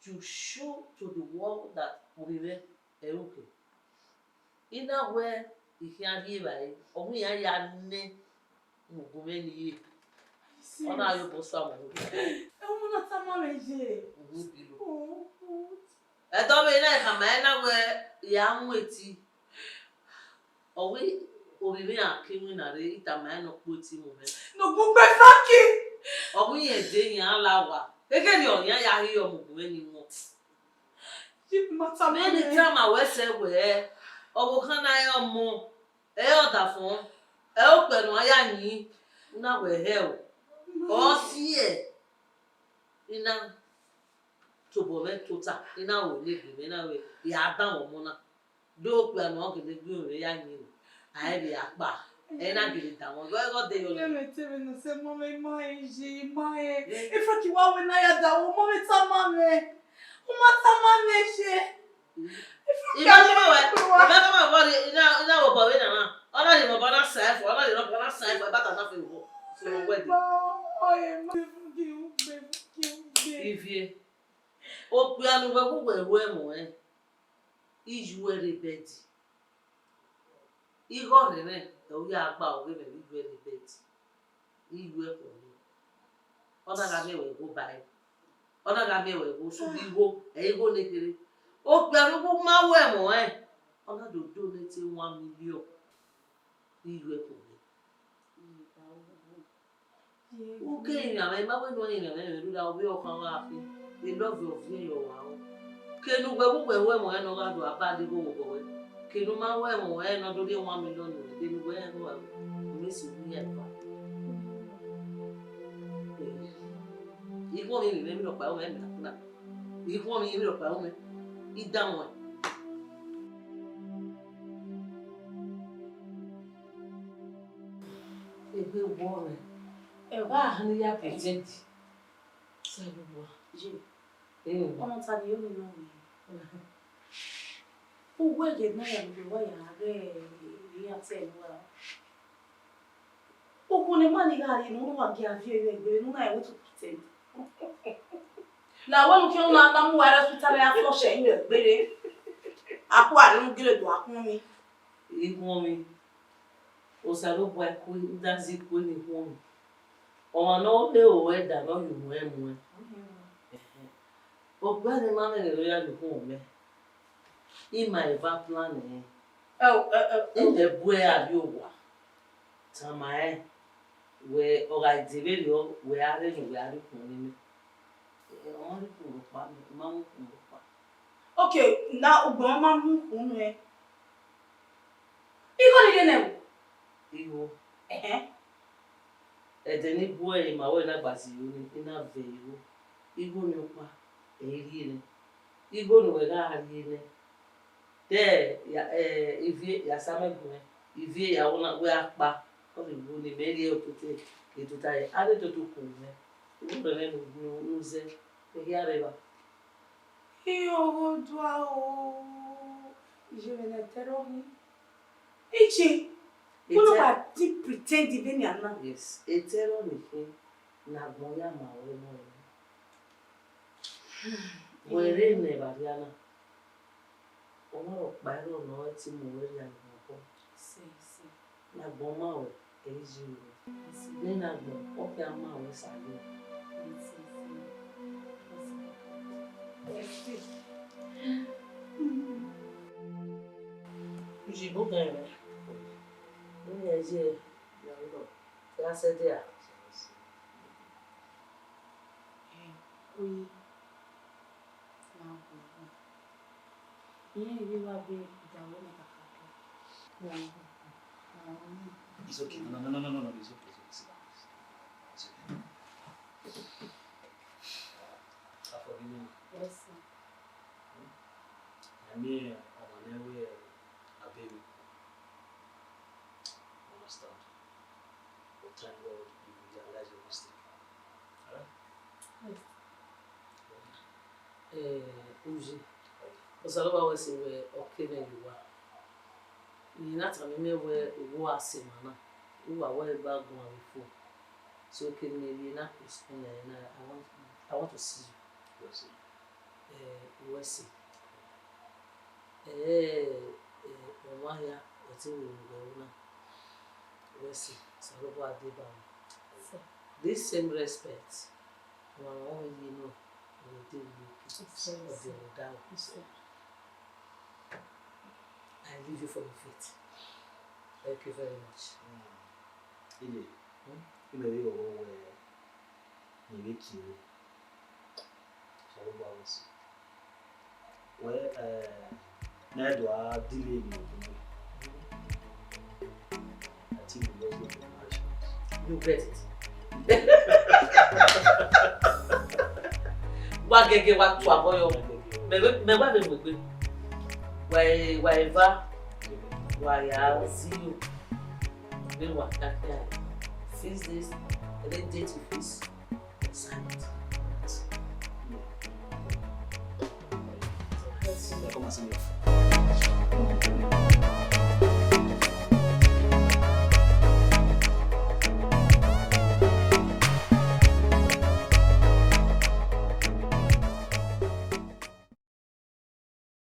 You show to the world that ovbi mwẹ ẹre u khin. I na wẹ I khian rhie evbare, ọ wẹ iran ya nẹ mu gun mwẹ ne I ye. Ọ na ye obọ sua mu gun. Ẹ, u na tama mwẹ ye. Uhun, bilo. Uhun. Ẹdẹ ọvbehe na khama ẹre na wẹ, ya mu eti. Ọ wẹ ovbi mwẹ iran ke iwinna rre, I tama ẹre ne ọ kpo eti mu mwẹ. Ne ọ gu gbe Frankie. Ọ wẹ irẹn de iran la owa. Kekeri ọ, iran ya ghi re ọmọ gun mwẹ ni wọn. Ye ma tama Many time a wẹ sẹ wẹ, ọvbokhan na re ọmọ, ẹ i re ọdafọn, ẹ i re okpia ne uwa ya yin, u na wẹ hẹ o. Ọ si ẹe, I na tobọ mwẹ tota, I na ru ne egbe mwẹ na wẹ, ya danmwẹ ọmọ na. Do okpia ne ọ gele gbe irẹn ya yin, a i vbe a kpa, ẹ i na gele danmwẹ, ọ ghe ọ de yọ. Mẹ te vbe ne ọ sẹ ọmọ mwẹ, I ma rẹn ye, I ma rẹn. Frankie wa wẹ ne a ya danmwẹ, ọmọ mwẹ tama mwẹ. U ma tama mwẹ ye. Ivan, come on, wẹ, Ivan, come on, wẹ, I na, I na wẹ obọ vbe na na. Ọ na rhie obọ na sa ẹfọ, ọ na rhie obọ na sa ẹfọ, ẹbata na fe obọ. So, wẹ de. Ivie, okpia ne uwẹ gu wẹ ru ẹmwẹ ọnrẹn, I yu ẹre bẹdi. Igho rre mwẹ, ọ ya gba ọghe mwẹ vbe yu ẹre bẹdi. I yu ẹre khuọnmwi. Ọ na gha miẹn wẹ igho ba ẹre. Ọ na gha miẹn wẹ igho, sugbo igho, ẹ igho ne kherhe. Okpia ne uwẹ ma ru ẹmwẹ ọnrẹn, ọ na do donate one million. I yu ẹre khuọnmwi. Uke iran mwẹ, ma wẹ ne ọ iran mwẹ, rhunmwuda ovbi ọkhan gha khin, elọviọ viẹ ye ọmwa ru. Kene uwẹ gu wẹ ru ẹmwẹ ọnrẹn ne ọ gha do a ba la igho vbe obọ ruẹ, kene u ma ru ẹmwẹ ọnrẹn ne ọ do rhie one million nuẹn, kene uwẹ rẹn ru ẹmwẹ, u mese uwu iran eva. Ikhuọnmwi mwẹ, emwi rhọkpa ru mwẹ, emwi na kuna. Ikhuọnmwi, emwi rhọkpa ru mwẹ, I danmwẹ. Egbe wọ mwẹ. Ẹ gha họn ya pretend. Osanobua. Ye. Mm. Ọmọ ta ni yo ni nọ wẹ? Uwẹ ye na ya vbe wa ya ghe iran te ne uwa. Okhuo ne ma ni gha rrie ne unu wa gie a viọ ye egbe ne u na rẹn wẹ to pretend. Na wẹ ne u khian na, na mu uwa rre hospital ya flush ẹre inu egbe re. A ku aro ne u gele do a khuọnmwi. Ikhuọnmwi, Osanobua kue, u da zẹ ikue ne ikhuọnmwi. Ọmwa ne ọ rre oro ẹdẹ ne ọ ye unu ẹmwẹ. Ẹhẹn. Okpia ne ma mwẹ ne ọ ya ye ukhuọnmwi mẹ, ima eva plan ẹre. Ẹ o, ẹ, ẹ, ẹ o. Imẹ bu ẹre rrie owa, tama rẹn wẹ ọ gha dee vberriọ, wẹ a rre ne wẹ a rrie ukhuọnmwi mẹ. Ẹ, ọ ma rrie ukhuọnmwi rhọkpa mẹ, ọ ma mu ukhuọnmwi rhọkpa. Okay, na ugbẹn ọ ma mu ukhuọnmwi nuẹn. Igho ni rre nẹ o? Igho. Ẹhẹn. Ẹdẹ ne I bu ẹre ma wẹ na gba zẹ igho ni, I na vẹ igho. Igho ni ọkpa, ẹ i rrie nẹ. Igho ne uwẹ gha rrie nẹ. Te ya, eh, ivie ya sa mwẹ gun mwẹ, ivie ya wẹ na wẹ a kpa, ọ rhie igho ne imẹ rhie ototọ, ke tota ẹre, a rhie toto kun mwẹ. Igho rẹ mwẹ ne u zẹ, ehia rre evba. Iyọghọ odua o, iyẹnrẹn ne ẹtẹrọ hin. Ichi, wẹ no ba ti pretend vbenian na. Yes, ẹtẹrọ ni khin, ne agbọn ya ma wẹ nọ. Wẹ rre ne evba rhia na. Ọmwa rhọkpa ẹre ọ nọ, ọ te mu wẹ rhia ne obọ. Sẹ, sẹ. Ne agbọn ma wẹ, ẹ i ye ruẹ. Sẹ. Ne na agbọn, ọ khian ma wẹ sẹ. Sẹ, sẹ. Sẹ. Ujibo gan rẹ. Unu ẹre ya rọ. Ya sẹ dia. Ẹ, oyi. Ma gu gu. Iran ivbi wa be da wẹ ne kakabọ. It's okay. No, no, no, no, no, no. It's okay. It's okay. Sit down. It's okay. I forgive you. Yes, sir. I mean, ọmwa ne wẹ a bẹghe. Understand? But thank God you realize your mistake. Alright? Yes. Eh, Uyi, Osanobua wẹ sẹ wẹ ọ ke mwẹ ye uwa. Iyẹn na tama mwẹ wẹ uwa sẹ emwa na, uwa wẹ gba guan vbe phone. So, ke ne imẹ rhie na postpone ẹre na, I want, I want to see you. Yes, sir. Eh, uwẹ sẹ. Eh, eh, ọmwa hia, ọ te wẹ vbe uwẹ ru na. Uwẹ sẹ, Osanobua deba mwẹ. Sir. This same respect, wa rẹn ọmọ ye nọ, wẹ de ru oke. Yes, sir. Ọ de ru da o. Yes, sir. I leave you for your fate. Thank you very much. Mm. Iye, hmm? Imẹ vbe ghọghọ wẹ ne I vbe kie ru. Osanobua wẹ sẹ. Wẹ, eh, ne I do a delay in your coming. I think we just go for the marriage. You get it. Wa gẹgẹ wa tu abọ yọ. Mẹ, mẹ wa vbe mu egbe. Wa, wa eva. Wa ya zero. Vbe wa kaka. Fix this. Any date you fix. Sign it. Come and see me.